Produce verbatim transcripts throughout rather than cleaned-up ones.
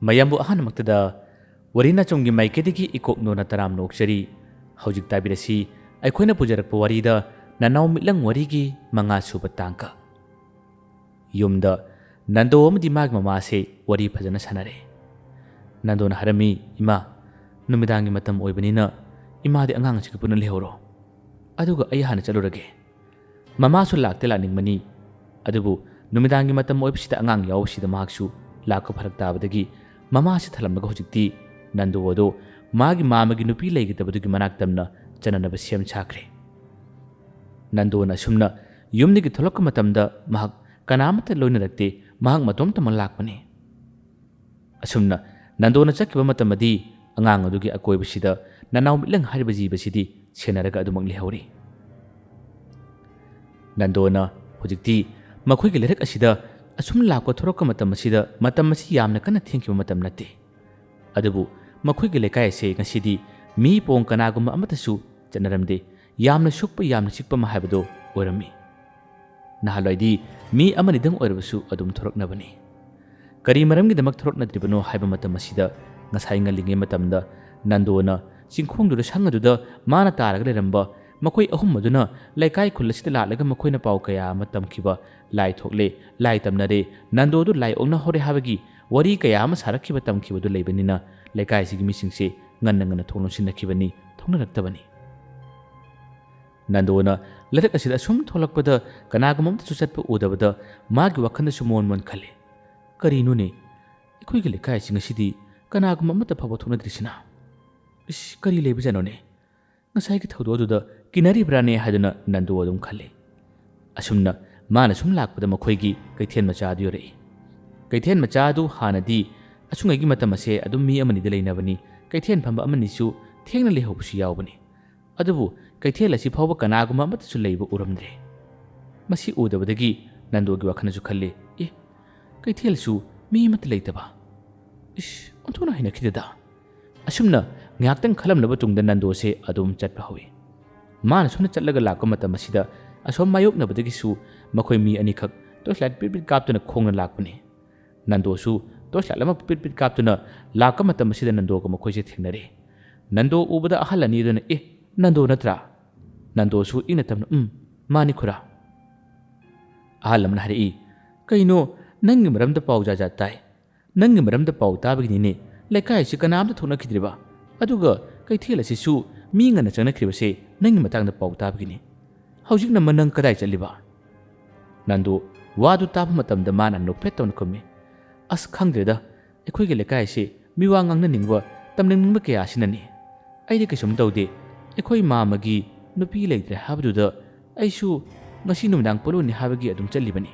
ꯃꯌꯥꯝꯕꯨ ꯑꯍꯥꯟꯕꯃꯛꯇꯗ ꯋꯥꯔꯤ ꯅꯆꯨꯝꯒꯤ ꯃꯥꯏꯀꯩꯗꯒꯤ ꯏꯀꯣꯛ ꯅꯣꯟꯅ ꯇꯔꯥꯝꯅ ꯑꯣꯛꯆꯔꯤ꯫ ꯍꯧꯖꯤꯛ ꯇꯥꯕꯤꯔꯁꯤ ꯑꯩꯈꯣꯏꯅ ꯄꯨꯖꯔꯛꯄ ꯋꯥꯔꯤꯗ ꯅꯅꯥꯎ ꯃꯤꯠꯂꯪ ꯋꯥꯔꯤꯒꯤ ꯃꯉꯥ ꯁꯨꯕ ꯇꯥꯡꯀꯛ꯫ ꯌꯨꯝꯗ ꯅꯟꯗꯣ ꯑꯃꯗꯤ ꯃꯥꯒꯤ ꯃꯃꯥꯁꯦ ꯋꯥꯔꯤ ꯐꯖꯅ ꯁꯥꯟꯅꯔꯦ꯫ ꯅꯟꯗꯣꯅ ꯍꯥꯏꯔꯝꯃꯤ, "ꯏꯃꯥ, ꯅꯨꯃꯤꯗꯥꯡꯒꯤ ꯃꯇꯝ ꯑꯣꯏꯕꯅꯤꯅ ꯏꯃꯥꯗꯤ ꯑꯉꯥꯡꯁꯤꯒ ꯄꯨꯟꯅ ꯂꯩꯍꯧꯔꯣ꯫ ꯑꯗꯨꯒ ꯑꯩ ꯍꯥꯟꯅ ꯆꯠꯂꯨꯔꯒꯦ꯫" ꯃꯃꯥꯁꯨ ꯂꯥꯛꯇꯤ ꯂꯥꯛꯅꯤꯡꯕꯅꯤ, ꯑꯗꯨꯕꯨ ꯅꯨꯃꯤꯗꯥꯡꯒꯤ ꯃꯇꯝ ꯑꯣꯏꯕꯁꯤꯗ ꯑꯉꯥꯡ ꯌꯥꯎꯕꯁꯤꯗ ꯃꯍꯥꯛꯁꯨ ꯂꯥꯛꯄ ꯐꯔꯛ ꯇꯥꯕꯗꯒꯤ ꯃꯃꯥꯁꯤ ꯊꯜꯂꯝꯂꯒ ꯍꯧꯖꯤꯛꯇꯤ ꯅꯟꯗꯣ ꯑꯗꯣ ꯃꯥꯒꯤ ꯃꯥꯃꯒꯤ ꯅꯨꯄꯤ ꯂꯩꯒꯗꯕꯗꯨꯒꯤ ꯃꯅꯥꯛ ꯇꯝꯅ ꯆꯠꯅꯅꯕ ꯁꯦꯝ ꯁꯥꯈ꯭ꯔꯦ꯫ ꯅꯟꯗꯣꯅ ꯑꯁꯨꯝꯅ ꯌꯨꯝꯗꯒꯤ ꯊꯣꯛꯂꯛꯄ ꯃꯇꯝꯗ ꯃꯍꯥꯛ ꯀꯅꯥꯃꯠꯇ ꯂꯣꯏꯅꯔꯛꯇꯦ, ꯃꯍꯥꯛ ꯃꯇꯣꯝꯇꯃꯛ ꯂꯥꯛꯄꯅꯤ꯫ ꯑꯁꯨꯝꯅ ꯅꯟꯗꯣꯅ ꯆꯠꯈꯤꯕ ꯃꯇꯝꯗꯗꯤ ꯑꯉꯥꯡ ꯑꯗꯨꯒꯤ ꯑꯀꯣꯏꯕꯁꯤꯗ ꯅꯅꯥꯎ ꯃꯤꯠꯂꯪ ꯍꯥꯏꯔꯤꯕ ꯖꯤꯕꯁꯤꯗꯤ ꯁꯦꯟꯅꯔꯒ ꯑꯗꯨꯃꯛ ꯂꯩꯍꯧꯔꯤ꯫ ꯅꯟꯗꯣꯅ ꯍꯧꯖꯤꯛꯇꯤ ꯃꯈꯣꯏꯒꯤ ꯂꯩꯔꯛ ꯑꯁꯤꯗ ꯑꯁꯨꯝ ꯂꯥꯛꯄ ꯊꯣꯔꯛꯄ ꯃꯇꯝ ꯑꯁꯤꯗ ꯃꯇꯝ ꯑꯁꯤ ꯌꯥꯝꯅ ꯀꯟꯅ ꯊꯦꯡꯈꯤꯕ ꯃꯇꯝ ꯅꯠꯇꯦ꯫ ꯑꯗꯨꯕꯨ ꯃꯈꯣꯏꯒꯤ ꯂꯩꯀꯥꯏ ꯑꯁꯤ ꯉꯁꯤꯗꯤ ꯃꯤ ꯄꯣꯡ ꯀꯅꯥꯒꯨꯝꯕ ꯑꯃꯠꯇꯁꯨ ꯆꯠꯅꯔꯝꯗꯦ꯫ ꯌꯥꯝꯅ ꯁꯨꯛꯄ, ꯌꯥꯝꯅ ꯆꯤꯛꯄ ꯑꯃ ꯍꯥꯏꯕꯗꯨ ꯑꯣꯏꯔꯝꯃꯤ꯫ ꯅꯍꯥꯟꯋꯥꯏꯗꯤ ꯃꯤ ꯑꯃꯅꯤꯗꯪ ꯑꯣꯏꯔꯕꯁꯨ ꯑꯗꯨꯝ ꯊꯣꯔꯛꯅꯕꯅꯤ꯫ ꯀꯔꯤ ꯃꯔꯝꯒꯤꯗꯃꯛ ꯊꯣꯔꯛꯅꯗ꯭ꯔꯤꯕꯅꯣ ꯍꯥꯏꯕ ꯃꯇꯝ ꯑꯁꯤꯗ ꯉꯁꯥꯏ ꯉꯜꯂꯤꯉꯩ ꯃꯇꯝꯗ ꯅꯟꯗꯣꯅ ꯆꯤꯡꯈꯣꯡꯗꯨꯗ, ꯁꯪ ꯑꯗꯨꯗ ꯃꯥꯅ ꯇꯥꯔꯒ ꯂꯩꯔꯝꯕ ꯃꯈꯣꯏ ꯑꯍꯨꯝ ꯑꯗꯨꯅ ꯂꯩꯀꯥꯏ ꯈꯨꯜ ꯑꯁꯤꯗ ꯂꯥꯛꯂꯒ ꯃꯈꯣꯏꯅ ꯄꯥꯎ ꯀꯌꯥ ꯑꯃ ꯇꯝꯈꯤꯕ, ꯂꯥꯏ ꯊꯣꯛꯂꯦ, ꯂꯥꯏ ꯇꯝꯅꯔꯦ, ꯅꯟꯗꯣꯗꯨ ꯂꯥꯏ ꯑꯣꯛꯅꯍꯧꯔꯦ ꯍꯥꯏꯕꯒꯤ ꯋꯥꯔꯤ ꯀꯌꯥ ꯑꯃ ꯁꯥꯔꯛꯈꯤꯕ, ꯇꯝꯈꯤꯕꯗꯨ ꯂꯩꯕꯅꯤꯅ ꯂꯩꯀꯥꯏꯁꯤꯒꯤ ꯃꯤꯁꯤꯡꯁꯦ ꯉꯟꯅ ꯉꯟꯅ ꯊꯣꯡ ꯂꯣꯟꯁꯤꯟꯅꯈꯤꯕꯅꯤ, ꯊꯣꯛꯅꯔꯛꯇꯕꯅꯤ꯫ ꯅꯟꯗꯣꯅ ꯂꯩꯔꯛ ꯑꯁꯤꯗ ꯑꯁꯨꯝ ꯊꯣꯛꯂꯛꯄꯗ ꯀꯅꯥꯒꯨꯝꯕ ꯑꯃꯠꯇꯁꯨ ꯆꯠꯄ ꯎꯗꯕꯗ ꯃꯥꯒꯤ ꯋꯥꯈꯜꯗꯁꯨ ꯃꯣꯟ ꯃꯣꯟ ꯈꯜꯂꯤ, "ꯀꯔꯤꯅꯣꯅꯦ? ꯑꯩꯈꯣꯏꯒꯤ ꯂꯩꯀꯥꯏ ꯑꯁꯤ ꯉꯁꯤꯗꯤ ꯀꯅꯥꯒꯨꯝꯕ ꯑꯃꯠꯇ ꯐꯥꯎꯕ ꯊꯣꯛꯅꯗ꯭ꯔꯤꯁꯤꯅ? ꯏꯁ, ꯀꯔꯤ ꯂꯩꯕꯖꯥꯠꯅꯣꯅꯦ? ꯉꯁꯥꯏꯒꯤ ꯊꯧꯗꯣꯛ ꯑꯗꯨꯗ ꯀꯤꯅꯔꯤꯕ꯭ꯔꯥꯅꯦ?" ꯍꯥꯏꯗꯨꯅ ꯅꯟꯗꯣ ꯑꯗꯨꯝ ꯈꯜꯂꯤ꯫ ꯑꯁꯨꯝꯅ ꯃꯥꯅ ꯁꯨꯝ ꯂꯥꯛꯄꯗ ꯃꯈꯣꯏꯒꯤ ꯀꯩꯊꯦꯜ ꯃꯆꯥ ꯑꯗꯨ ꯌꯧꯔꯛꯏ꯫ ꯀꯩꯊꯦꯜ ꯃꯆꯥ ꯑꯗꯨ ꯍꯥꯟꯅꯗꯤ ꯑꯁꯨꯡꯉꯩꯒꯤ ꯃꯇꯝ ꯑꯁꯦ ꯑꯗꯨꯝ ꯃꯤ ꯑꯃꯅꯤꯗ ꯂꯩꯅꯕꯅꯤ, ꯀꯩꯊꯦꯜ ꯐꯝꯕ ꯑꯃꯅꯤꯁꯨ ꯊꯦꯡꯅ ꯂꯩꯍꯧꯕꯁꯨ ꯌꯥꯎꯕꯅꯤ꯫ ꯑꯗꯨꯕꯨ ꯀꯩꯊꯦꯜ ꯑꯁꯤ ꯐꯥꯎꯕ ꯀꯅꯥꯒꯨꯝꯕ ꯑꯃꯠꯇꯁꯨ ꯂꯩꯕ ꯎꯔꯝꯗ꯭ꯔꯦ꯫ ꯃꯁꯤ ꯎꯗꯕꯗꯒꯤ ꯅꯟꯗꯣꯒꯤ ꯋꯥꯈꯜꯅꯁꯨ ꯈꯜꯂꯤ, "ꯑꯦ, ꯀꯩꯊꯦꯜꯁꯨ ꯃꯤ ꯑꯃꯠꯇ ꯂꯩꯇꯕ? ꯏꯁ, ꯑꯣꯟꯊꯣꯛꯅ ꯍꯩꯅꯈꯤꯗꯦꯗ!" ꯑꯁꯨꯝꯅ ꯉꯥꯏꯍꯥꯛꯇꯪ ꯈꯜꯂꯝꯂꯕ ꯇꯨꯡꯗ ꯅꯟꯗꯣꯁꯦ ꯑꯗꯨꯝ ꯆꯠꯄ ꯍꯧꯏ꯫ ꯃꯥꯅ ꯁꯨꯝꯅ ꯆꯠꯂꯒ ꯂꯥꯛꯄ ꯃꯇꯝ ꯑꯁꯤꯗ ꯑꯁꯣꯝ ꯃꯥꯌꯣꯛꯅꯕꯗꯒꯤꯁꯨ ꯃꯈꯣꯏ ꯃꯤ ꯑꯅꯤꯈꯛ torch light ꯄꯤꯠ ꯄꯤꯠ ꯀꯥꯞꯇꯨꯅ ꯈꯣꯡꯅ ꯂꯥꯛꯄꯅꯤ꯫ ꯅꯟꯗꯣꯁꯨ ꯇꯣꯔꯆ ꯂꯥꯏꯠ ꯑꯃ ꯄꯤꯠ ꯄꯤꯠ ꯀꯥꯞꯇꯨꯅ ꯂꯥꯛꯄ ꯃꯇꯝ ꯑꯁꯤꯗ ꯅꯟꯗꯣꯒ ꯃꯈꯣꯏꯁꯦ ꯊꯦꯡꯅꯔꯦ꯫ ꯅꯟꯗꯣ ꯎꯕꯗ ꯑꯍꯜ ꯑꯅꯤ ꯑꯗꯨꯅ, "ꯑꯦ, ꯅꯟꯗꯣ ꯅꯠꯇ꯭ꯔꯥ?" ꯅꯟꯗꯣꯁꯨ ꯏꯪꯅ ꯇꯞꯅ, "ꯎꯝ, ꯃꯥꯅꯤ ꯈꯨꯔꯥ"꯫ ꯑꯍꯜ ꯑꯃꯅ ꯍꯥꯏꯔꯛꯏ, "ꯀꯩꯅꯣ, ꯅꯪꯒꯤ ꯃꯔꯝꯗ ꯄꯥꯎ ꯖꯥꯠ ꯖꯥꯠ ꯇꯥꯏ꯫ ꯅꯪꯒꯤ ꯃꯔꯝꯗ ꯄꯥꯎ ꯇꯥꯕꯒꯤꯅꯤꯅꯦ ꯂꯩꯀꯥꯏ ꯑꯁꯤ ꯀꯅꯥꯝꯇ ꯊꯣꯛꯅꯈꯤꯗ꯭ꯔꯤꯕ꯫ ꯑꯗꯨꯒ ꯀꯩꯊꯦꯜ ꯑꯁꯤꯁꯨ ꯃꯤ ꯉꯟꯅ ꯆꯪꯅꯈ꯭ꯔꯤꯕꯁꯦ ꯅꯪꯒꯤ ꯃꯇꯥꯡꯗ ꯄꯥꯎ ꯇꯥꯕꯒꯤꯅꯤ꯫ ꯍꯧꯖꯤꯛꯅ ꯑꯃ ꯅꯪ ꯀꯗꯥꯏ ꯆꯠꯂꯤꯕ?" ꯅꯟꯗꯨ ꯋꯥꯗꯨ ꯇꯥꯕ ꯃꯇꯝꯗ ꯃꯥꯅ ꯅꯣꯛꯐꯦꯠ ꯇꯧꯅ ꯈꯨꯝꯃꯤ, "ꯑꯁ, ꯈꯪꯗ꯭ꯔꯦꯗ, ꯑꯩꯈꯣꯏꯒꯤ ꯂꯩꯀꯥꯏ ꯑꯁꯤ ꯃꯤꯋꯥ ꯉꯥꯡꯅꯅꯤꯡꯕ, ꯇꯝꯅꯤꯡꯅꯤꯡꯕ ꯀꯌꯥ ꯑꯁꯤꯅꯅꯤ꯫ ꯑꯩꯗꯤ ꯀꯩꯁꯨꯝ ꯇꯧꯗꯦ꯫ ꯑꯩꯈꯣꯏ ꯃꯥꯃꯒꯤ ꯅꯨꯄꯤ ꯂꯩꯇ꯭ꯔꯦ ꯍꯥꯏꯕꯗꯨꯗ ꯑꯩꯁꯨ ꯉꯁꯤ ꯅꯨꯃꯤꯗꯥꯡ ꯄꯣꯠꯂꯨꯅꯤ ꯍꯥꯏꯕꯒꯤ ꯑꯗꯨꯝ ꯆꯠꯂꯤꯕꯅꯤ"꯫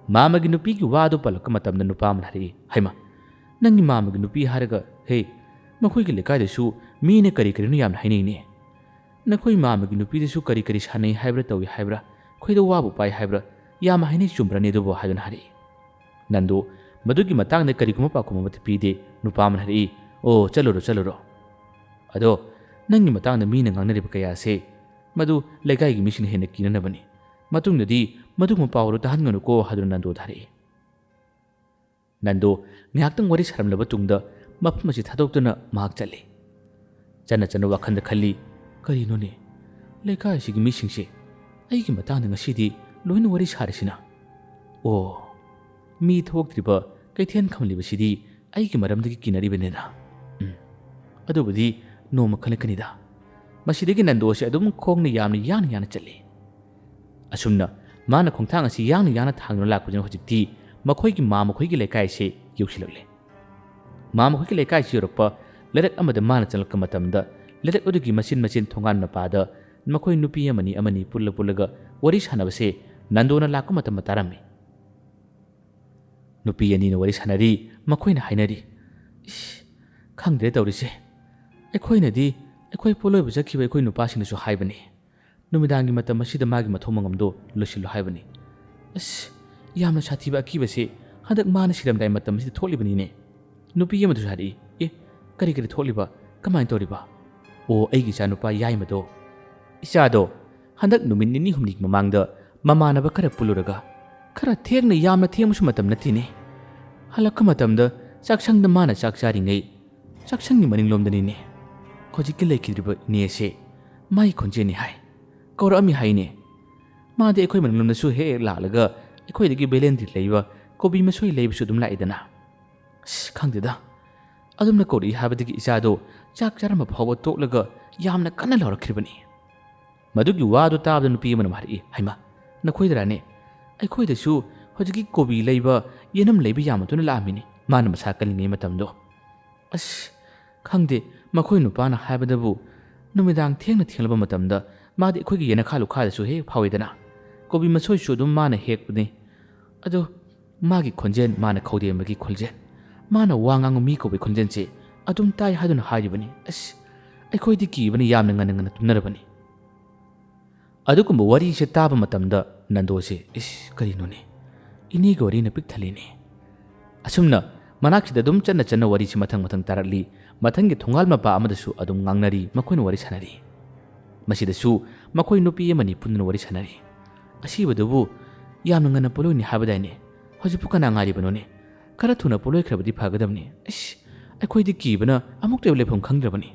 ꯃꯥꯃꯒꯤ ꯅꯨꯄꯤꯒꯤ ꯋꯥꯗꯨ ꯄꯜꯂꯛꯄ ꯃꯇꯝꯗ ꯅꯨꯄꯥ ꯑꯃꯅ ꯍꯥꯏꯔꯛꯏ, "ꯍꯩꯃ, ꯅꯪꯒꯤ ꯃꯥꯃꯒꯤ ꯅꯨꯄꯤ ꯍꯥꯏꯔꯒ, ꯍꯦ, ꯃꯈꯣꯏꯒꯤ ꯂꯩꯀꯥꯏꯗꯁꯨ ꯃꯤꯅ ꯀꯔꯤ ꯀꯔꯤꯅꯣ ꯌꯥꯝꯅ ꯍꯥꯏꯅꯩꯅꯦ꯫ ꯅꯈꯣꯏ ꯃꯥꯃꯒꯤ ꯅꯨꯄꯤꯗꯨꯁꯨ ꯀꯔꯤ ꯀꯔꯤ ꯁꯥꯟꯅꯩ ꯍꯥꯏꯕ꯭ꯔꯥ, ꯇꯧꯏ ꯍꯥꯏꯕ꯭ꯔꯥ, ꯈꯣꯏꯗꯧ ꯋꯥꯕꯨ ꯄꯥꯏ ꯍꯥꯏꯕ꯭ꯔꯥ, ꯌꯥꯝ ꯍꯥꯏꯅꯩ, ꯆꯨꯝꯕ꯭ꯔꯅꯦ ꯑꯗꯨꯕꯨ?" ꯍꯥꯏꯗꯨꯅ ꯍꯥꯏꯔꯛꯏ꯫ ꯅꯟꯗꯨ ꯃꯗꯨꯒꯤ ꯃꯇꯥꯡꯗ ꯀꯔꯤꯒꯨꯝꯕ ꯄꯥꯎꯈꯨꯝ ꯑꯃꯠꯇ ꯄꯤꯗꯦ꯫ ꯅꯨꯄꯥ ꯑꯃꯅ ꯍꯥꯏꯔꯛꯏ, "ꯑꯣ, ꯆꯠꯂꯨꯔꯣ, ꯆꯠꯂꯨꯔꯣ꯫ ꯑꯗꯣ ꯅꯪꯒꯤ ꯃꯇꯥꯡꯗ ꯃꯤꯅ ꯉꯥꯡꯅꯔꯤꯕ ꯀꯌꯥꯁꯦ ꯃꯗꯨ ꯂꯩꯀꯥꯏꯒꯤ ꯃꯤꯁꯤꯡꯅ ꯍꯦꯟꯅ ꯀꯤꯅꯅꯕꯅꯤ꯫ ꯃꯇꯨꯡꯗꯗꯤ ꯃꯗꯨꯒꯨꯝꯕ ꯄꯥꯎ ꯑꯗꯨ ꯇꯥꯍꯟꯒꯅꯨꯀꯣ" ꯍꯥꯏꯗꯨꯅ ꯅꯟꯗꯨꯗ ꯍꯥꯏꯔꯛꯏ꯫ ꯅꯟꯗꯨ ꯉꯥꯏꯍꯥꯛꯇꯪ ꯋꯥꯔꯤ ꯁꯥꯔꯝꯂꯕ ꯇꯨꯡꯗ ꯃꯐꯝ ꯑꯁꯤ ꯊꯥꯗꯣꯛꯇꯨꯅ ꯃꯍꯥꯛ ꯆꯠꯂꯤ꯫ ꯆꯠꯅ ꯆꯠꯅ ꯋꯥꯈꯜꯗ ꯈꯜꯂꯤ, "ꯀꯔꯤꯅꯣꯅꯦ, ꯂꯩꯀꯥꯏ ꯑꯁꯤꯒꯤ ꯃꯤꯁꯤꯡꯁꯦ ꯑꯩꯒꯤ ꯃꯇꯥꯡꯗ ꯉꯁꯤꯗꯤ ꯂꯣꯏꯅ ꯋꯥꯔꯤ ꯁꯥꯔꯤꯁꯤꯅ? ꯑꯣ, ꯃꯤ ꯊꯣꯛꯇ꯭ꯔꯤꯕ ꯀꯩꯊꯦꯜ ꯈꯝꯂꯤꯕꯁꯤꯗꯤ ꯑꯩꯒꯤ ꯃꯔꯝꯗꯒꯤ ꯀꯤꯅꯔꯤꯕꯅꯤꯗ꯫ ꯎꯝ, ꯑꯗꯨꯕꯨꯗꯤ ꯅꯣꯡꯃ ꯈꯜꯂꯛꯀꯅꯤꯗ"꯫ ꯃꯁꯤꯗꯒꯤ ꯅꯟꯗꯣꯁꯦ ꯑꯗꯨꯝ ꯈꯣꯡꯅ ꯌꯥꯝꯅ ꯌꯥꯡꯅ ꯌꯥꯡꯅ ꯆꯠꯂꯤ꯫ ꯑꯁꯨꯝꯅ ꯃꯥꯅ ꯈꯣꯡꯊꯥꯡ ꯑꯁꯤ ꯌꯥꯡꯅ ꯌꯥꯡꯅ ꯊꯥꯡꯗꯨꯅ ꯂꯥꯛꯄꯁꯤꯅ ꯍꯧꯖꯤꯛꯇꯤ ꯃꯈꯣꯏꯒꯤ ꯃꯥ ꯃꯈꯣꯏꯒꯤ ꯂꯩꯀꯥꯏꯁꯦ ꯌꯧꯁꯤꯜꯂꯛꯂꯦ꯫ ꯃꯥ ꯃꯈꯣꯏꯒꯤ ꯂꯩꯀꯥꯏꯁꯤ ꯌꯧꯔꯛꯄ ꯂꯩꯔꯛ ꯑꯃꯗ ꯃꯥꯅ ꯆꯪꯂꯛꯄ ꯃꯇꯝꯗ ꯂꯩꯔꯛ ꯑꯗꯨꯒꯤ ꯃꯆꯤꯟ ꯃꯆꯤꯟ ꯊꯣꯡꯒꯥꯟ ꯃꯄꯥꯗ ꯃꯈꯣꯏ ꯅꯨꯄꯤ ꯑꯃꯅꯤ ꯑꯃꯅꯤ ꯄꯨꯜꯂ ꯄꯨꯜꯂꯒ ꯋꯥꯔꯤ ꯁꯥꯟꯅꯕꯁꯦ ꯅꯟꯗꯣꯅ ꯂꯥꯛꯄ ꯃꯇꯝꯗ ꯇꯥꯔꯝꯃꯤ꯫ ꯅꯨꯄꯤ ꯑꯅꯤꯅ ꯋꯥꯔꯤ ꯁꯥꯟꯅꯔꯤ, ꯃꯈꯣꯏꯅ ꯍꯥꯏꯅꯔꯤ, "ꯏꯁ, ꯈꯪꯗ꯭ꯔꯦ ꯇꯧꯔꯤꯁꯦ꯫ ꯑꯩꯈꯣꯏꯅꯗꯤ ꯑꯩꯈꯣꯏ ꯄꯣꯠꯂꯣꯏꯕ ꯆꯠꯈꯤꯕ ꯑꯩꯈꯣꯏ ꯅꯨꯄꯥꯁꯤꯡꯗꯁꯨ ꯍꯥꯏꯕꯅꯤ, ꯅꯨꯃꯤꯗꯥꯡꯒꯤ ꯃꯇꯝ ꯑꯁꯤꯗ ꯃꯥꯒꯤ ꯃꯊꯧ ꯃꯉꯝꯗꯣ ꯂꯣꯏꯁꯤꯜꯂꯨ ꯍꯥꯏꯕꯅꯤ꯫ ꯑꯁ, ꯌꯥꯝꯅ ꯁꯥꯊꯤꯕ ꯑꯀꯤꯕꯁꯦ ꯍꯟꯗꯛ ꯃꯥꯅ ꯁꯤꯔꯝꯗꯥꯏ ꯃꯇꯝ ꯑꯁꯤꯗ ꯊꯣꯛꯂꯤꯕꯅꯤꯅꯦ"꯫ ꯅꯨꯄꯤ ꯑꯃꯗꯨꯁꯨ ꯍꯥꯏꯔꯛꯏ, "ꯑꯦ, ꯀꯔꯤ ꯀꯔꯤ ꯊꯣꯛꯂꯤꯕ? ꯀꯃꯥꯏꯅ ꯇꯧꯔꯤꯕ?" "ꯑꯣ, ꯑꯩꯒꯤ ꯏꯆꯥꯅꯨꯄꯥ ꯌꯥꯏꯃꯗꯣ, ꯏꯆꯥꯗꯣ ꯍꯟꯗꯛ ꯅꯨꯃꯤꯠ ꯅꯤꯅꯤ ꯍꯨꯝꯅꯤꯒꯤ ꯃꯃꯥꯡꯗ ꯃꯃꯥꯟꯅꯕ ꯈꯔ ꯄꯨꯜꯂꯨꯔꯒ, ꯈꯔ ꯊꯦꯡꯅ, ꯌꯥꯝꯅ ꯊꯦꯡꯕꯁꯨ ꯃꯇꯝ ꯅꯠꯇꯦꯅꯦ, ꯍꯜꯂꯛꯄ ꯃꯇꯝꯗ ꯆꯥꯛꯁꯪꯗ ꯃꯥꯅ ꯆꯥꯛ ꯆꯥꯔꯤꯉꯩ, ꯆꯥꯛꯁꯪꯒꯤ ꯃꯅꯤꯡꯂꯣꯝꯗꯅꯤꯅꯦ ꯍꯧꯖꯤꯛꯀꯤ ꯂꯩꯈꯤꯗ꯭ꯔꯤꯕ ꯏꯅꯦꯁꯦ꯫ ꯃꯥꯒꯤ ꯈꯣꯟꯖꯦꯜꯅꯤ ꯍꯥꯏ꯫ ꯀꯧꯔꯛꯑꯝꯃꯤ ꯍꯥꯏꯅꯦ꯫ ꯃꯥꯗꯤ ꯑꯩꯈꯣꯏ ꯃꯅꯤꯡꯂꯣꯝꯗꯁꯨ ꯍꯦꯛ ꯍꯦꯛ ꯂꯥꯛꯂꯒ ꯑꯩꯈꯣꯏꯗꯒꯤ ꯕꯦꯂꯦꯟꯗ꯭ꯔꯤ ꯂꯩꯕ, ꯀꯣꯕꯤ ꯃꯁꯣꯏ ꯂꯩꯕꯁꯨ ꯑꯗꯨꯝ ꯂꯥꯛꯏꯗꯅ꯫ ꯑꯁ, ꯈꯪꯗꯦꯗ꯫ ꯑꯗꯨꯝꯅ ꯀꯧꯔꯛꯏ ꯍꯥꯏꯕꯗꯒꯤ ꯏꯆꯥꯗꯣ ꯆꯥꯛ ꯆꯥꯔꯝꯕ ꯐꯥꯎꯕ ꯇꯣꯛꯂꯒ ꯌꯥꯝꯅ ꯀꯟꯅ ꯂꯥꯎꯔꯛꯈꯤꯕꯅꯤ꯫ ꯃꯗꯨꯒꯤ ꯋꯥꯗꯨ ꯇꯥꯕꯗ ꯅꯨꯄꯤ ꯑꯃꯅ ꯍꯥꯏꯔꯛꯏ, "ꯍꯩꯃꯥ, ꯅꯈꯣꯏꯗꯔꯥꯅꯦ? ꯑꯩꯈꯣꯏꯗꯁꯨ ꯍꯧꯖꯤꯛꯀꯤ ꯀꯣꯕꯤ ꯂꯩꯕ, ꯌꯦꯅꯝ ꯂꯩꯕ ꯌꯥꯝ ꯊꯨꯅ ꯂꯥꯛꯑꯝꯃꯤꯅꯤ, ꯃꯥꯅ ꯃꯁꯥ ꯀꯜꯂꯤꯉꯩ ꯃꯇꯝꯗꯣ꯫" ꯑꯁ, ꯈꯪꯗꯦ, ꯃꯈꯣꯏ ꯅꯨꯄꯥꯅ ꯍꯥꯏꯕꯗꯕꯨ ꯅꯨꯃꯤꯗꯥꯡ ꯊꯦꯡꯅ ꯊꯦꯡꯂꯕ ꯃꯇꯝꯗ ꯃꯥꯗꯤ ꯑꯩꯈꯣꯏꯒꯤ ꯌꯦꯅꯈꯥ ꯂꯨꯈꯥꯗꯁꯨ ꯍꯦꯛ ꯐꯥꯎꯏꯗꯅ꯫ ꯀꯣꯕꯤ ꯃꯁꯣꯏꯁꯨ ꯑꯗꯨꯝ ꯃꯥꯅ ꯍꯦꯛꯄꯅꯤ꯫ ꯑꯗꯣ ꯃꯥꯒꯤ ꯈꯣꯟꯖꯦꯜ, ꯃꯥꯅ ꯈꯧꯗꯦꯝꯕꯒꯤ ꯈꯣꯟꯖꯦꯜ, ꯃꯥꯅ ꯋꯥ ꯉꯥꯡꯕ ꯃꯤ ꯀꯧꯕꯒꯤ ꯈꯣꯟꯖꯦꯜꯁꯦ ꯑꯗꯨꯝ ꯇꯥꯏ ꯍꯥꯏꯗꯨꯅ ꯍꯥꯏꯔꯤꯕꯅꯤ꯫ ꯑꯁ, ꯑꯩꯈꯣꯏꯗꯤ ꯀꯤꯕꯅ ꯌꯥꯝꯅ ꯉꯟꯅ ꯉꯟꯅ ꯇꯨꯝꯅꯔꯕꯅꯤ꯫ ꯑꯗꯨꯒꯨꯝꯕ ꯋꯥꯔꯤꯁꯦ ꯇꯥꯕ ꯃꯇꯝꯗ ꯅꯟꯗꯣꯁꯦ, "ꯏꯁ, ꯀꯔꯤꯅꯣꯅꯦ? ꯏꯅꯦꯒꯤ ꯋꯥꯔꯤꯅ ꯄꯤꯛ ꯊꯜꯂꯤꯅꯦ꯫" ꯑꯁꯨꯝꯅ ꯃꯅꯥꯛꯁꯤꯗ ꯑꯗꯨꯝ ꯆꯠꯅ ꯆꯠꯅ ꯋꯥꯔꯤꯁꯤ ꯃꯊꯪ ꯃꯊꯪ ꯇꯥꯔꯛꯂꯤ꯫ ꯃꯊꯪꯒꯤ ꯊꯣꯡꯒꯥꯜ ꯃꯄꯥ ꯑꯃꯗꯁꯨ ꯑꯗꯨꯝ ꯉꯥꯡꯅꯔꯤ, ꯃꯈꯣꯏꯅ ꯋꯥꯔꯤ ꯁꯥꯟꯅꯔꯤ꯫ ꯃꯁꯤꯗꯁꯨ ꯃꯈꯣꯏ ꯅꯨꯄꯤ ꯑꯃꯅꯤ ꯄꯨꯟꯗꯨꯅ ꯋꯥꯔꯤ ꯁꯥꯟꯅꯔꯤ꯫ "ꯑꯁꯤꯕꯗꯨꯕꯨ ꯌꯥꯝꯅ ꯉꯟꯅ ꯄꯣꯠꯂꯣꯏꯅꯤ ꯍꯥꯏꯕꯗꯥꯏꯅꯦ? ꯍꯧꯖꯤꯛꯄꯨ ꯀꯅꯥ ꯉꯥꯏꯔꯤꯕꯅꯣꯅꯦ? ꯈꯔ ꯊꯨꯅ ꯄꯣꯠꯂꯣꯏꯈ꯭ꯔꯕꯗꯤ ꯐꯒꯗꯕꯅꯤ꯫ ꯏꯁ, ꯑꯩꯈꯣꯏꯗꯤ ꯀꯤꯕꯅ ꯑꯃꯨꯛꯇ ꯂꯩꯐꯝ ꯈꯪꯗ꯭ꯔꯕꯅꯤ꯫"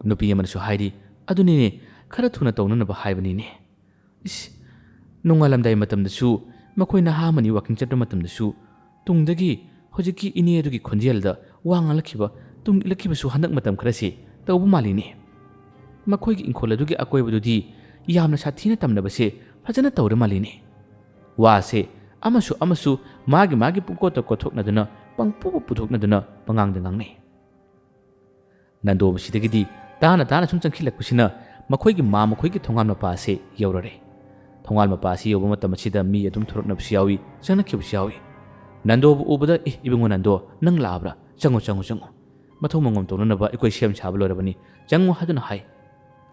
ꯅꯨꯄꯤ ꯑꯃꯅꯁꯨ ꯍꯥꯏꯔꯤ, "ꯑꯗꯨꯅꯤꯅꯦ, ꯈꯔ ꯊꯨꯅ ꯇꯧꯅꯅꯕ ꯍꯥꯏꯕꯅꯤꯅꯦ꯫" ꯏꯁ, ꯅꯣꯡꯉꯥꯜꯂꯝꯗꯥꯏ ꯃꯇꯝꯗꯁꯨ, ꯃꯈꯣꯏ ꯅꯍꯥ ꯑꯃꯅꯤ ꯋꯥꯀꯤꯡ ꯆꯠꯄ ꯃꯇꯝꯗꯁꯨ, ꯇꯨꯡꯗꯒꯤ ꯍꯧꯖꯤꯛꯀꯤ ꯏꯅꯦ ꯑꯗꯨꯒꯤ ꯈꯣꯟꯖꯦꯜꯗ ꯋꯥ ꯉꯥꯡꯂꯛꯈꯤꯕ, ꯇꯨꯡ ꯏꯜꯂꯛꯈꯤꯕꯁꯨ ꯍꯟꯗꯛ ꯃꯇꯝ ꯈꯔꯁꯤ ꯇꯧꯕ ꯃꯥꯜꯂꯤꯅꯦ꯫ ꯃꯈꯣꯏꯒꯤ ꯏꯪꯈꯣꯜ ꯑꯗꯨꯒꯤ ꯑꯀꯣꯏꯕꯗꯨꯗꯤ ꯌꯥꯝꯅ ꯁꯥꯊꯤꯅ ꯇꯝꯅꯕꯁꯦ ꯐꯖꯅ ꯇꯧꯔ ꯃꯥꯜꯂꯤꯅꯦ꯫ ꯋꯥꯁꯦ ꯑꯃꯁꯨ ꯑꯃꯁꯨ ꯃꯥꯒꯤ ꯃꯥꯒꯤ ꯄꯨꯡꯀꯣꯠꯇ ꯀꯣꯠꯊꯣꯛꯅꯗꯨꯅ, ꯄꯪꯄꯨ ꯄꯨꯊꯣꯛꯅꯗꯨꯅ ꯄꯉꯥꯡꯗ ꯉꯥꯡꯅꯩ꯫ ꯅꯟꯗꯣ ꯃꯁꯤꯗꯒꯤꯗꯤ ꯇꯥꯅ ꯇꯥꯅ ꯁꯨꯝ ꯆꯪꯁꯤꯜꯂꯛꯄꯁꯤꯅ ꯃꯈꯣꯏꯒꯤ ꯃꯥ ꯃꯈꯣꯏꯒꯤ ꯊꯣꯡꯒꯥꯜ ꯃꯄꯥ ꯑꯁꯤ ꯌꯧꯔꯔꯦ꯫ ꯊꯣꯡꯒꯥꯜ ꯃꯄꯥ ꯑꯁꯤ ꯌꯧꯕ ꯃꯇꯝ ꯑꯁꯤꯗ ꯃꯤ ꯑꯗꯨꯝ ꯊꯣꯔꯛꯅꯕꯁꯨ ꯌꯥꯎꯏ, ꯆꯪꯂꯛꯈꯤꯕꯁꯨ ꯌꯥꯎꯏ꯫ ꯅꯟꯗꯣꯕꯨ ꯎꯕꯗ, "ꯑꯦ, ꯏꯕꯨꯡꯉꯣ ꯅꯟꯗꯣ, ꯅꯪ ꯂꯥꯛꯑꯕ꯭ꯔꯥ? ꯆꯪꯉꯣ, ꯆꯪꯉꯣ, ꯆꯪꯉꯣ꯫ ꯃꯊꯧ ꯃꯉꯣꯝ ꯇꯧꯅꯅꯕ ꯑꯩꯈꯣꯏ ꯁꯦꯝ ꯁꯥꯕ ꯂꯣꯏꯔꯕꯅꯤ꯫ ꯆꯪꯉꯣ" ꯍꯥꯏꯗꯨꯅ ꯍꯥꯏ꯫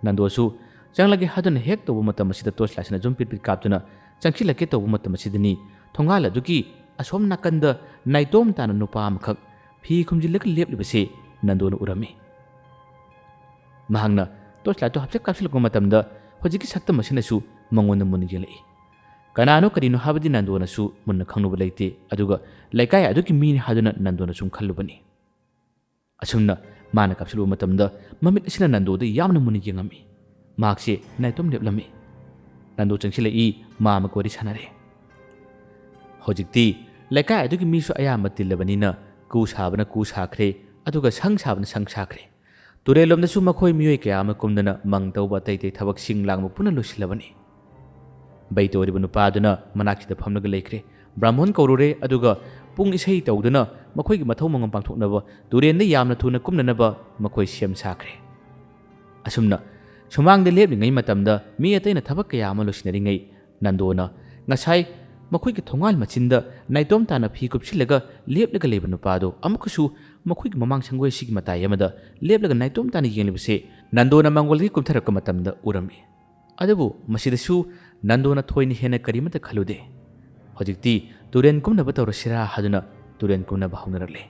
ꯅꯟꯗꯣꯁꯨ ꯆꯪꯂꯒꯦ ꯍꯥꯏꯗꯨꯅ ꯍꯦꯛ ꯇꯧꯕ ꯃꯇꯝ ꯑꯁꯤꯗ ꯇꯣꯔꯆ ꯂꯥꯏꯠꯁꯤꯅ ꯁꯨꯝ ꯄꯤꯠ ꯄꯤꯠ ꯀꯥꯞꯇꯨꯅ ꯆꯪꯁꯤꯜꯂꯛꯀꯦ ꯇꯧꯕ ꯃꯇꯝ ꯑꯁꯤꯗꯅꯤ ꯊꯣꯡꯒꯥꯜ ꯑꯗꯨꯒꯤ ꯑꯁꯣꯝ ꯅꯥꯀꯟꯗ ꯅꯥꯏꯇꯣꯝ ꯇꯥꯅ ꯅꯨꯄꯥ ꯑꯃꯈꯛ ꯐꯤ ꯈꯨꯝꯖꯤꯜꯂꯒ ꯂꯦꯞꯂꯤꯕꯁꯤ ꯅꯟꯗꯣꯅ ꯎꯔꯝꯃꯤ꯫ ꯃꯍꯥꯛꯅ ꯇꯣꯔꯆ ꯂꯥꯏꯠꯇꯨ ꯍꯥꯏꯐꯦꯠ ꯀꯥꯞꯁꯤꯜꯂꯛꯄ ꯃꯇꯝꯗ ꯍꯧꯖꯤꯛꯀꯤ ꯁꯛꯇꯝ ꯑꯁꯤꯅꯁꯨ ꯃꯉꯣꯟꯗ ꯃꯨꯟꯅ ꯌꯦꯡꯂꯛꯏ꯫ ꯀꯅꯥꯅꯣ ꯀꯔꯤꯅꯣ ꯍꯥꯏꯕꯗꯤ ꯅꯟꯗꯣꯅꯁꯨ ꯃꯨꯟꯅ ꯈꯪꯂꯨꯕ ꯂꯩꯇꯦ, ꯑꯗꯨꯒ ꯂꯩꯀꯥꯏ ꯑꯗꯨꯒꯤ ꯃꯤꯅꯤ ꯍꯥꯏꯗꯨꯅ ꯅꯟꯗꯣꯅ ꯁꯨꯝ ꯈꯜꯂꯨꯕꯅꯤ꯫ ꯑꯁꯨꯝꯅ ꯃꯥꯅ ꯀꯥꯞꯁꯤꯜꯂꯨꯕ ꯃꯇꯝꯗ ꯃꯃꯤꯠ ꯑꯁꯤꯅ ꯅꯟꯗꯣꯗ ꯌꯥꯝꯅ ꯃꯨꯟꯅ ꯌꯦꯡꯉꯝꯃꯤ꯫ ꯃꯍꯥꯛꯁꯦ ꯅꯥꯏꯇꯣꯝ ꯂꯦꯞꯂꯝꯃꯤ꯫ ꯅꯟꯗꯣ ꯆꯪꯁꯤꯜꯂꯛꯏ, ꯃꯥ ꯑꯃꯒ ꯋꯥꯔꯤ ꯁꯥꯟꯅꯔꯦ꯫ ꯍꯧꯖꯤꯛꯇꯤ ꯂꯩꯀꯥꯏ ꯑꯗꯨꯒꯤ ꯃꯤꯁꯨ ꯑꯌꯥꯝꯕ ꯇꯤꯜꯂꯕꯅꯤꯅ ꯀꯨ ꯁꯥꯕꯅ ꯀꯨ ꯁꯥꯈ꯭ꯔꯦ, ꯑꯗꯨꯒ ꯁꯪ ꯁꯥꯕꯅ ꯁꯪ ꯁꯥꯈ꯭ꯔꯦ꯫ ꯇꯨꯔꯦꯜꯂꯣꯝꯗꯁꯨ ꯃꯈꯣꯏ ꯃꯤꯑꯣꯏ ꯀꯌꯥ ꯑꯃ ꯀꯨꯝꯗꯅ ꯃꯪ ꯇꯧꯕ ꯑꯇꯩ ꯑꯇꯩ ꯊꯕꯛꯁꯤꯡ ꯂꯥꯡꯕ ꯄꯨꯟꯅ ꯂꯣꯏꯁꯤꯜꯂꯕꯅꯤ꯫ ꯕꯩ ꯇꯧꯔꯤꯕ ꯅꯨꯄꯥꯗꯨꯅ ꯃꯅꯥꯛꯁꯤꯗ ꯐꯝꯂꯒ ꯂꯩꯈ꯭ꯔꯦ꯫ ꯕ꯭ꯔꯥꯍꯃꯣꯟ ꯀꯧꯔꯨꯔꯦ, ꯑꯗꯨꯒ ꯄꯨꯡ ꯏꯁꯩ ꯇꯧꯗꯨꯅ ꯃꯈꯣꯏꯒꯤ ꯃꯊꯧ ꯃꯉꯝ ꯄꯥꯡꯊꯣꯛꯅꯕ ꯇꯨꯔꯦꯟꯗ ꯌꯥꯝꯅ ꯊꯨꯅ ꯀꯨꯝꯅꯅꯕ ꯃꯈꯣꯏ ꯁꯦꯝ ꯁꯥꯈ꯭ꯔꯦ꯫ ꯑꯁꯨꯝꯅ ꯁꯨꯃꯥꯡꯗ ꯂꯦꯞꯂꯤꯉꯩ ꯃꯇꯝꯗ ꯃꯤ ꯑꯇꯩꯅ ꯊꯕꯛ ꯀꯌꯥ ꯑꯃ ꯂꯣꯏꯁꯤꯟꯅꯔꯤꯉꯩ, ꯅꯟꯗꯣꯅ ꯉꯁꯥꯏ ꯃꯈꯣꯏꯒꯤ ꯊꯣꯡꯒꯥꯜ ꯃꯆꯤꯟꯗ ꯅꯥꯏꯇꯣꯝ ꯇꯥꯅ ꯐꯤ ꯀꯨꯞꯁꯤꯜꯂꯒ ꯂꯦꯞꯂꯒ ꯂꯩꯕ ꯅꯨꯄꯥꯗꯣ ꯑꯃꯨꯛꯀꯁꯨ ꯃꯈꯣꯏꯒꯤ ꯃꯃꯥꯡ ꯁꯪꯒꯣꯏ ꯑꯁꯤꯒꯤ ꯃꯇꯥꯏ ꯑꯃꯗ ꯂꯦꯞꯂꯒ ꯅꯥꯏꯇꯣꯝ ꯇꯥꯅ ꯌꯦꯡꯂꯤꯕꯁꯦ ꯅꯟꯗꯣꯅ ꯃꯥꯡꯒꯣꯜꯗꯒꯤ ꯀꯨꯝꯊꯔꯛꯄ ꯃꯇꯝꯗ ꯎꯔꯝꯃꯤ꯫ ꯑꯗꯨꯕꯨ ꯃꯁꯤꯗꯁꯨ ꯅꯟꯗꯣꯅ ꯊꯣꯏꯅ ꯍꯦꯟꯅ ꯀꯔꯤꯃꯠꯇ ꯈꯜꯂꯨꯗꯦ꯫ ꯍꯧꯖꯤꯛꯇꯤ ꯇꯨꯔꯦꯟ ꯀꯨꯝꯅꯕ ꯇꯧꯔꯁꯤꯔꯥ ꯍꯥꯏꯗꯨꯅ ꯇꯨꯔꯦꯟ ꯀꯨꯝꯅꯕ ꯍꯧꯅꯔꯛꯂꯦ꯫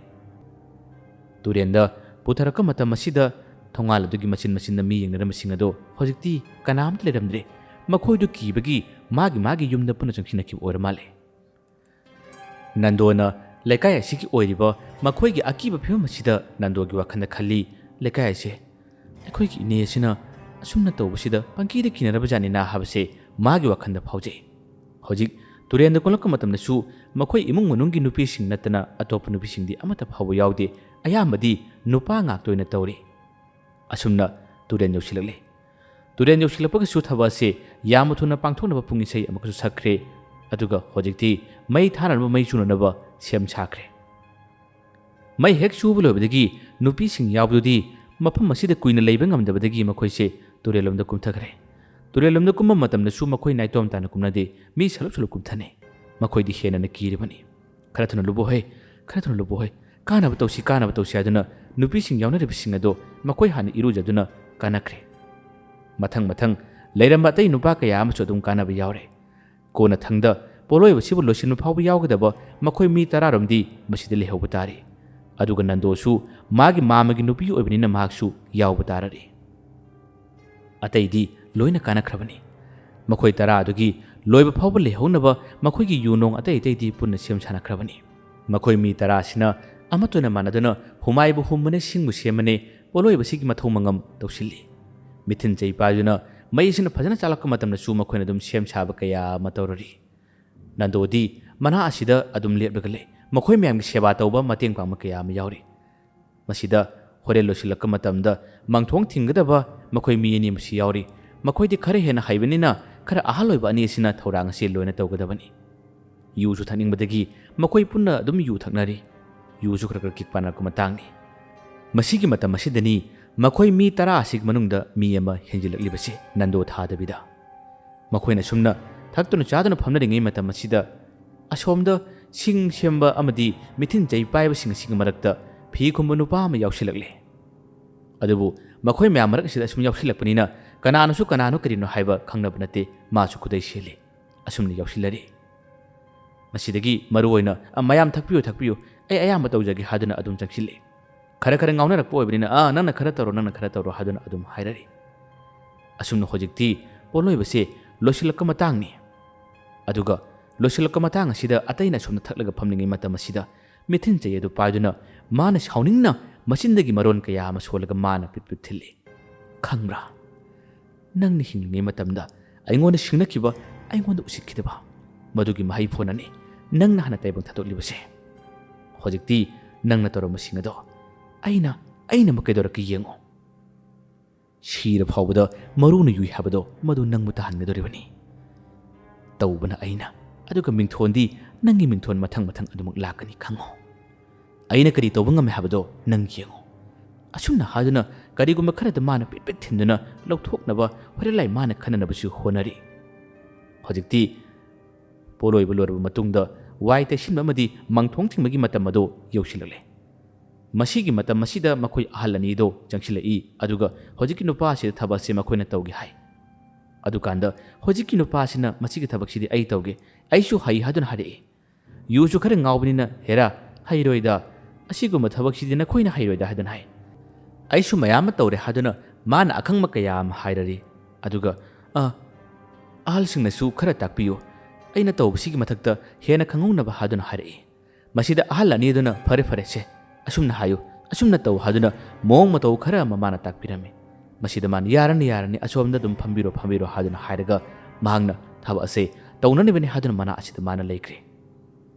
ꯇꯨꯔꯦꯟꯗ ꯄꯨꯊꯔꯛꯄ ꯃꯇꯝ ꯑꯁꯤꯗ ꯊꯣꯡꯒꯥꯜ ꯑꯗꯨꯒꯤ ꯃꯆꯤꯟ ꯃꯆꯤꯟꯗ ꯃꯤ ꯌꯦꯡꯅꯔꯝꯕꯁꯤꯡ ꯑꯗꯣ ꯍꯧꯖꯤꯛꯇꯤ ꯀꯅꯥꯝꯇ ꯂꯩꯔꯝꯗ꯭ꯔꯦ꯫ ꯃꯈꯣꯏꯗꯨ ꯀꯤꯕꯒꯤ ꯃꯥꯒꯤ ꯃꯥꯒꯤ ꯌꯨꯝꯗ ꯄꯨꯟꯅ ꯆꯪꯁꯤꯟꯅꯈꯤꯕ ꯑꯣꯏꯔ ꯃꯥꯜꯂꯦ꯫ ꯅꯟꯗꯣꯅ ꯂꯩꯀꯥꯏ ꯑꯁꯤꯒꯤ ꯑꯣꯏꯔꯤꯕ ꯃꯈꯣꯏꯒꯤ ꯑꯀꯤꯕ ꯐꯤꯕꯝ ꯑꯁꯤꯗ ꯅꯟꯗꯣꯒꯤ ꯋꯥꯈꯜꯗ ꯈꯜꯂꯤ, "ꯂꯩꯀꯥꯏ ꯑꯁꯦ ꯑꯩꯈꯣꯏꯒꯤ ꯏꯅꯦ ꯑꯁꯤꯅ ꯑꯁꯨꯝꯅ ꯇꯧꯕꯁꯤꯗ ꯄꯪꯀꯤꯗ ꯀꯤꯅꯔꯕ ꯖꯥꯠꯅꯤꯅ" ꯍꯥꯏꯕꯁꯦ ꯃꯥꯒꯤ ꯋꯥꯈꯜꯗ ꯐꯥꯎꯖꯩ꯫ ꯍꯧꯖꯤꯛ ꯇꯨꯔꯦꯟꯗ ꯀꯨꯝꯂꯛꯄ ꯃꯇꯝꯗꯁꯨ ꯃꯈꯣꯏ ꯏꯃꯨꯡ ꯃꯅꯨꯡꯒꯤ ꯅꯨꯄꯤꯁꯤꯡ ꯅꯠꯇꯅ ꯑꯇꯣꯞꯄ ꯅꯨꯄꯤꯁꯤꯡꯗꯤ ꯑꯃꯠꯇ ꯐꯥꯎꯕ ꯌꯥꯎꯗꯦ, ꯑꯌꯥꯝꯕꯗꯤ ꯅꯨꯄꯥ ꯉꯥꯛꯇ ꯑꯣꯏꯅ ꯇꯧꯔꯤ꯫ ꯑꯁꯨꯝꯅ ꯇꯨꯔꯦꯟ ꯌꯧꯁꯤꯜꯂꯛꯂꯦ꯫ ꯇꯨꯔꯦꯟ ꯌꯧꯁꯤꯜꯂꯛꯄꯒꯁꯨ ꯊꯕꯛ ꯑꯁꯤ ꯌꯥꯝꯅ ꯊꯨꯅ ꯄꯥꯡꯊꯣꯛꯅꯕ ꯄꯨꯡ ꯏꯁꯩ ꯑꯃꯈꯛꯁꯨ ꯁꯛꯈ꯭ꯔꯦ, ꯑꯗꯨꯒ ꯍꯧꯖꯤꯛꯇꯤ ꯃꯩ ꯊꯥꯅꯅꯕ ꯃꯩ ꯆꯨꯅꯅꯕ ꯁꯦꯝ ꯁꯥꯈ꯭ꯔꯦ꯫ ꯃꯩ ꯍꯦꯛ ꯆꯨꯕ ꯂꯣꯏꯕꯗꯒꯤ ꯅꯨꯄꯤꯁꯤꯡ ꯌꯥꯎꯕꯗꯨꯗꯤ ꯃꯐꯝ ꯑꯁꯤꯗ ꯀꯨꯏꯅ ꯂꯩꯕ ꯉꯝꯗꯕꯗꯒꯤ ꯃꯈꯣꯏꯁꯦ ꯇꯨꯔꯦꯜꯂꯣꯝꯗ ꯀꯨꯝꯊꯈ꯭ꯔꯦ꯫ ꯇꯨꯔꯦꯜꯂꯣꯝꯗ ꯀꯨꯝꯕ ꯃꯇꯝꯗꯁꯨ ꯃꯈꯣꯏ ꯅꯥꯏꯇꯣꯝ ꯇꯥꯅ ꯀꯨꯝꯅꯗꯦ, ꯃꯤ ꯁꯂꯨꯞ ꯁꯂꯨꯞ ꯀꯨꯝꯊꯅꯩ꯫ ꯃꯈꯣꯏꯗꯤ ꯍꯦꯟꯅ ꯀꯤꯔꯤꯕꯅꯤ꯫ "ꯈꯔ ꯊꯨꯅ ꯂꯨꯞꯄꯣꯍꯦ, ꯈꯔ ꯊꯨꯅ ꯂꯨꯞꯄꯣꯍꯦ, ꯀꯥꯅꯕ ꯇꯧꯁꯤ, ꯀꯥꯅꯕ ꯇꯧꯁꯤ" ꯍꯥꯏꯗꯨꯅ ꯅꯨꯄꯤꯁꯤꯡ ꯌꯥꯎꯅꯔꯤꯕꯁꯤꯡ ꯑꯗꯣ ꯃꯈꯣꯏ ꯍꯥꯟꯅ ꯏꯔꯨꯖꯗꯨꯅ ꯀꯥꯅꯈ꯭ꯔꯦ꯫ ꯃꯊꯪ ꯃꯊꯪ ꯂꯩꯔꯝꯕ ꯑꯇꯩ ꯅꯨꯄꯥ ꯀꯌꯥ ꯑꯃꯁꯨ ꯑꯗꯨꯝ ꯀꯥꯅꯕ ꯌꯥꯎꯔꯦ꯫ ꯀꯣꯟꯅꯊꯪꯗ ꯄꯣꯠꯂꯣꯏꯕꯁꯤꯕꯨ ꯂꯣꯏꯁꯤꯟꯕ ꯐꯥꯎꯕ ꯌꯥꯎꯒꯗꯕ ꯃꯈꯣꯏ ꯃꯤ ꯇꯔꯥꯔꯣꯝꯗꯤ ꯃꯁꯤꯗ ꯂꯩꯍꯧꯕ ꯇꯥꯔꯤ꯫ ꯑꯗꯨꯒ ꯅꯟꯗꯣꯁꯨ ꯃꯥꯒꯤ ꯃꯥꯃꯒꯤ ꯅꯨꯄꯤ ꯑꯣꯏꯕꯅꯤꯅ ꯃꯍꯥꯛꯁꯨ ꯌꯥꯎꯕ ꯇꯥꯔꯔꯤ꯫ ꯑꯇꯩꯗꯤ ꯂꯣꯏꯅ ꯀꯥꯅꯈ꯭ꯔꯕꯅꯤ꯫ ꯃꯈꯣꯏ ꯇꯔꯥ ꯑꯗꯨꯒꯤ ꯂꯣꯏꯕ ꯐꯥꯎꯕ ꯂꯩꯍꯧꯅꯕ ꯃꯈꯣꯏꯒꯤ ꯌꯨ ꯅꯣꯡ ꯑꯇꯩ ꯑꯇꯩꯗꯤ ꯄꯨꯟꯅ ꯁꯦꯝ ꯁꯥꯅꯈ꯭ꯔꯕꯅꯤ꯫ ꯃꯈꯣꯏ ꯃꯤ ꯇꯔꯥꯁꯤꯅ ꯑꯃꯠꯇ ꯑꯣꯏꯅ ꯃꯥꯟꯅꯗꯨꯅ ꯍꯨꯃꯥꯏꯕꯨ ꯍꯨꯝꯕꯅꯦ, ꯁꯤꯡꯕꯨ ꯁꯦꯝꯕꯅꯦ, ꯄꯣꯠꯂꯣꯏꯕꯁꯤꯒꯤ ꯃꯊꯧ ꯃꯉꯝ ꯇꯧꯁꯤꯜꯂꯤ꯫ ꯃꯤꯊꯤꯟ ꯆꯩ ꯄꯥꯏꯗꯨꯅ ꯃꯩꯁꯤꯅ ꯐꯖꯅ ꯆꯥꯛꯂꯛꯄ ꯃꯇꯝꯗꯁꯨ ꯃꯈꯣꯏꯅ ꯑꯗꯨꯝ ꯁꯦꯝ ꯁꯥꯕ ꯀꯌꯥ ꯑꯃ ꯇꯧꯔꯔꯤ꯫ ꯅꯟꯗꯣꯗꯤ ꯃꯅꯥ ꯑꯁꯤꯗ ꯑꯗꯨꯝ ꯂꯦꯞꯂꯒ ꯂꯩ꯫ ꯃꯈꯣꯏ ꯃꯌꯥꯝꯒꯤ ꯁꯦꯕꯥ ꯇꯧꯕ, ꯃꯇꯦꯡ ꯄꯥꯡꯕ ꯀꯌꯥ ꯑꯃ ꯌꯥꯎꯔꯤ꯫ ꯃꯁꯤꯗ ꯍꯣꯔꯦꯟ ꯂꯣꯏꯁꯤꯜꯂꯛꯄ ꯃꯇꯝꯗ ꯃꯥꯡꯊꯣꯡ ꯊꯤꯡꯒꯗꯕ ꯃꯈꯣꯏ ꯃꯤ ꯑꯅꯤ ꯑꯃꯁꯨ ꯌꯥꯎꯔꯤ꯫ ꯃꯈꯣꯏꯗꯤ ꯈꯔ ꯍꯦꯟꯅ ꯍꯩꯕꯅꯤꯅ ꯈꯔ ꯑꯍꯜ ꯑꯣꯏꯕ ꯑꯅꯤ ꯑꯁꯤꯅ ꯊꯧꯔꯥꯡ ꯑꯁꯤ ꯂꯣꯏꯅ ꯇꯧꯒꯗꯕꯅꯤ꯫ ꯌꯨꯁꯨ ꯊꯛꯅꯤꯡꯕꯗꯒꯤ ꯃꯈꯣꯏ ꯄꯨꯟꯅ ꯑꯗꯨꯝ ꯌꯨ ꯊꯛꯅꯔꯤ꯫ ꯌꯨꯁꯨ ꯈꯔ ꯈꯔ ꯀꯤꯛ ꯄꯥꯅꯔꯛꯄ ꯃꯇꯥꯡꯅꯤ꯫ ꯃꯁꯤꯒꯤ ꯃꯇꯝ ꯑꯁꯤꯗꯅꯤ ꯃꯈꯣꯏ ꯃꯤ ꯇꯔꯥ ꯑꯁꯤꯒꯤ ꯃꯅꯨꯡꯗ ꯃꯤ ꯑꯃ ꯍꯦꯟꯖꯤꯜꯂꯛꯂꯤꯕꯁꯤ ꯅꯟꯗꯣ ꯊꯥꯗꯕꯤꯗ꯫ ꯃꯈꯣꯏꯅ ꯁꯨꯝꯅ ꯊꯛꯇꯨꯅ ꯆꯥꯗꯨꯅ ꯐꯝꯅꯔꯤꯉꯩ ꯃꯇꯝ ꯑꯁꯤꯗ ꯑꯁꯣꯝꯗ ꯁꯤꯡ ꯁꯦꯝꯕ ꯑꯃꯗꯤ ꯃꯤꯊꯤꯟ ꯆꯩ ꯄꯥꯏꯕꯁꯤꯡ ꯑꯁꯤꯒꯤ ꯃꯔꯛꯇ ꯐꯤ ꯈꯨꯝꯕ ꯅꯨꯄꯥ ꯑꯃ ꯌꯥꯎꯁꯤꯜꯂꯛꯂꯦ꯫ ꯑꯗꯨꯕꯨ ꯃꯈꯣꯏ ꯃꯌꯥꯝ ꯃꯔꯛ ꯑꯁꯤꯗ ꯑꯁꯨꯝ ꯌꯥꯎꯁꯤꯜꯂꯛꯄꯅꯤꯅ ꯀꯅꯥꯅꯁꯨ ꯀꯅꯥꯅꯣ ꯀꯔꯤꯅꯣ ꯍꯥꯏꯕ ꯈꯪꯅꯕ ꯅꯠꯇꯦ꯫ ꯃꯥꯁꯨ ꯈꯨꯗꯩ ꯁꯦꯠꯂꯤ꯫ ꯑꯁꯨꯝꯅ ꯌꯥꯎꯁꯤꯜꯂꯔꯤ꯫ ꯃꯁꯤꯗꯒꯤ ꯃꯔꯨ ꯑꯣꯏꯅ, "ꯑ, ꯃꯌꯥꯝ ꯊꯛꯄꯤꯌꯨ, ꯊꯛꯄꯤꯌꯨ, ꯑꯩ ꯑꯌꯥꯝꯕ ꯇꯧꯖꯒꯦ" ꯍꯥꯏꯗꯨꯅ ꯑꯗꯨꯝ ꯆꯪꯁꯤꯜꯂꯤ꯫ ꯈꯔ ꯈꯔ ꯉꯥꯎꯅꯔꯛꯄ ꯑꯣꯏꯕꯅꯤꯅ, "ꯑꯥ, ꯅꯪꯅ ꯈꯔ ꯇꯧꯔꯣ, ꯅꯪꯅ ꯈꯔ ꯇꯧꯔꯣ" ꯍꯥꯏꯗꯨꯅ ꯑꯗꯨꯝ ꯍꯥꯏꯔꯔꯤ꯫ ꯑꯁꯨꯝꯅ ꯍꯧꯖꯤꯛꯇꯤ ꯄꯣꯠꯂꯣꯏꯕꯁꯦ ꯂꯣꯏꯁꯤꯜꯂꯛꯄ ꯃꯇꯥꯡꯅꯤ꯫ ꯑꯗꯨꯒ ꯂꯣꯏꯁꯤꯜꯂꯛꯄ ꯃꯇꯥꯡ ꯑꯁꯤꯗ ꯑꯇꯩꯅ ꯑꯁꯣꯝꯗ ꯊꯛꯂꯒ ꯐꯝꯂꯤꯉꯩ ꯃꯇꯝ ꯑꯁꯤꯗ ꯃꯤꯊꯤꯟ ꯆꯩ ꯑꯗꯨ ꯄꯥꯏꯗꯨꯅ ꯃꯥꯅ ꯁꯥꯎꯅꯤꯡꯅ ꯃꯆꯤꯟꯗꯒꯤ ꯃꯔꯣꯟ ꯀꯌꯥ ꯑꯃ ꯁꯣꯜꯂꯒ ꯃꯥꯅ ꯄꯤꯠ ꯄꯤꯠ ꯊꯤꯜꯂꯤ꯫ "ꯈꯪꯕ꯭ꯔꯥ? ꯅꯪꯅ ꯍꯤꯡꯂꯤꯉꯩ ꯃꯇꯝꯗ ꯑꯩꯉꯣꯟꯗ ꯁꯤꯡꯅꯈꯤꯕ, ꯑꯩꯉꯣꯟꯗ ꯎꯁꯤꯠꯈꯤꯗꯕ, ꯃꯗꯨꯒꯤ ꯃꯍꯩ ꯐꯣꯟꯅꯅꯤ ꯅꯪꯅ ꯍꯥꯟꯅ ꯇꯥꯏꯕꯪ ꯊꯥꯗꯣꯛꯂꯤꯕꯁꯦ꯫ ꯍꯧꯖꯤꯛꯇꯤ ꯅꯪꯅ ꯇꯧꯔꯝꯕꯁꯤꯡ ꯑꯗꯣ ꯑꯩꯅ, ꯑꯩꯅ ꯑꯃꯨꯛ ꯀꯩꯗꯧꯔꯛꯀꯦ ꯌꯦꯡꯉꯨ꯫ ꯁꯤꯔ ꯐꯥꯎꯕꯗ ꯃꯔꯨꯅ ꯌꯨꯏ ꯍꯥꯏꯕꯗꯣ ꯃꯗꯨ ꯅꯪꯕꯨ ꯇꯥꯍꯟꯒꯗꯧꯔꯤꯕꯅꯤ꯫ ꯇꯧꯕꯅ ꯑꯩꯅ, ꯑꯗꯨꯒ ꯃꯤꯡꯊꯣꯟꯗꯤ ꯅꯪꯒꯤ ꯃꯤꯡꯊꯣꯟ ꯃꯊꯪ ꯃꯊꯪ ꯑꯗꯨꯃꯛ ꯂꯥꯛꯀꯅꯤ, ꯈꯪꯉꯣ꯫ ꯑꯩꯅ ꯀꯔꯤ ꯇꯧꯕ ꯉꯝꯃꯦ ꯍꯥꯏꯕꯗꯣ ꯅꯪ ꯌꯦꯡꯉꯣ"꯫ ꯑꯁꯨꯝꯅ ꯍꯥꯏꯗꯨꯅ ꯀꯔꯤꯒꯨꯝꯕ ꯈꯔꯗ ꯃꯥꯅ ꯄꯤꯠ ꯄꯤꯠ ꯊꯤꯟꯗꯨꯅ ꯂꯧꯊꯣꯛꯅꯕ ꯍꯣꯔꯦꯟ ꯂꯥꯏ ꯃꯥꯅ ꯈꯟꯅꯅꯕꯁꯨ ꯍꯣꯠꯅꯔꯤ꯫ ꯍꯧꯖꯤꯛꯇꯤ ꯄꯣꯠꯂꯣꯏꯕ ꯂꯣꯏꯔꯕ ꯃꯇꯨꯡꯗ ꯋꯥꯏ ꯇꯩꯁꯤꯟꯕ ꯑꯃꯗꯤ ꯃꯥꯡꯊꯣꯡ ꯊꯤꯡꯕꯒꯤ ꯃꯇꯝ ꯑꯗꯨ ꯌꯧꯁꯤꯜꯂꯛꯂꯦ꯫ ꯃꯁꯤꯒꯤ ꯃꯇꯝ ꯑꯁꯤꯗ ꯃꯈꯣꯏ ꯑꯍꯜ ꯑꯅꯤꯗꯣ ꯆꯪꯁꯤꯜꯂꯛꯏ, ꯑꯗꯨꯒ ꯍꯧꯖꯤꯛꯀꯤ ꯅꯨꯄꯥ ꯑꯁꯤꯗ ꯊꯕꯛꯁꯦ ꯃꯈꯣꯏꯅ ꯇꯧꯒꯦ ꯍꯥꯏ꯫ ꯑꯗꯨꯀꯥꯟꯗ ꯍꯧꯖꯤꯛꯀꯤ ꯅꯨꯄꯥ ꯑꯁꯤꯅ "ꯃꯁꯤꯒꯤ ꯊꯕꯛꯁꯤꯗꯤ ꯑꯩ ꯇꯧꯒꯦ, ꯑꯩꯁꯨ ꯍꯩ" ꯍꯥꯏꯗꯨꯅ ꯍꯥꯏꯔꯛꯏ꯫ ꯌꯨꯁꯨ ꯈꯔ ꯉꯥꯎꯕꯅꯤꯅ, "ꯍꯦꯔꯥ, ꯍꯩꯔꯣꯏꯗ, ꯑꯁꯤꯒꯨꯝꯕ ꯊꯕꯛꯁꯤꯗꯤ ꯅꯈꯣꯏꯅ ꯍꯩꯔꯣꯏꯗ" ꯍꯥꯏꯗꯨꯅ ꯍꯥꯏ꯫ ꯑꯩꯁꯨ ꯃꯌꯥꯝ ꯑꯃ ꯇꯧꯔꯦ ꯍꯥꯏꯗꯨꯅ ꯃꯥꯅ ꯑꯈꯪꯕ ꯀꯌꯥ ꯑꯃ ꯍꯥꯏꯔꯔꯤ꯫ ꯑꯗꯨꯒ, "ꯑ, ꯑꯍꯜꯁꯤꯡꯅꯁꯨ ꯈꯔ ꯇꯥꯛꯄꯤꯌꯨ, ꯑꯩꯅ ꯇꯧꯕꯁꯤꯒꯤ ꯃꯊꯛꯇ ꯍꯦꯟꯅ ꯈꯪꯍꯧꯅꯕ ꯍꯥꯏꯗꯨꯅ ꯍꯥꯏꯔꯛꯏ꯫ ꯃꯁꯤꯗ ꯑꯍꯜ ꯑꯅꯤꯗꯨꯅ "ꯐꯔꯦ ꯐꯔꯦ ꯁꯦ, ꯑꯁꯨꯝꯅ ꯍꯥꯏꯌꯨ, ꯑꯁꯨꯝꯅ ꯇꯧ" ꯍꯥꯏꯗꯨꯅ ꯃꯑꯣꯡ ꯃꯇꯧ ꯈꯔ ꯑꯃ ꯃꯥꯅ ꯇꯥꯛꯄꯤꯔꯝꯃꯤ꯫ ꯃꯁꯤꯗ ꯃꯥꯅ "ꯌꯥꯔꯅꯤ ꯌꯥꯔꯅꯤ, ꯑꯁꯣꯝꯗ ꯑꯗꯨꯝ ꯐꯝꯕꯤꯔꯣ ꯐꯝꯕꯤꯔꯣ" ꯍꯥꯏꯗꯨꯅ ꯍꯥꯏꯔꯒ ꯃꯍꯥꯛꯅ ꯊꯕꯛ ꯑꯁꯦ ꯇꯧꯅꯅꯕꯅꯤ ꯍꯥꯏꯗꯨꯅ ꯃꯅꯥꯛ ꯑꯁꯤꯗ ꯃꯥꯅ ꯂꯩꯈ꯭ꯔꯦ꯫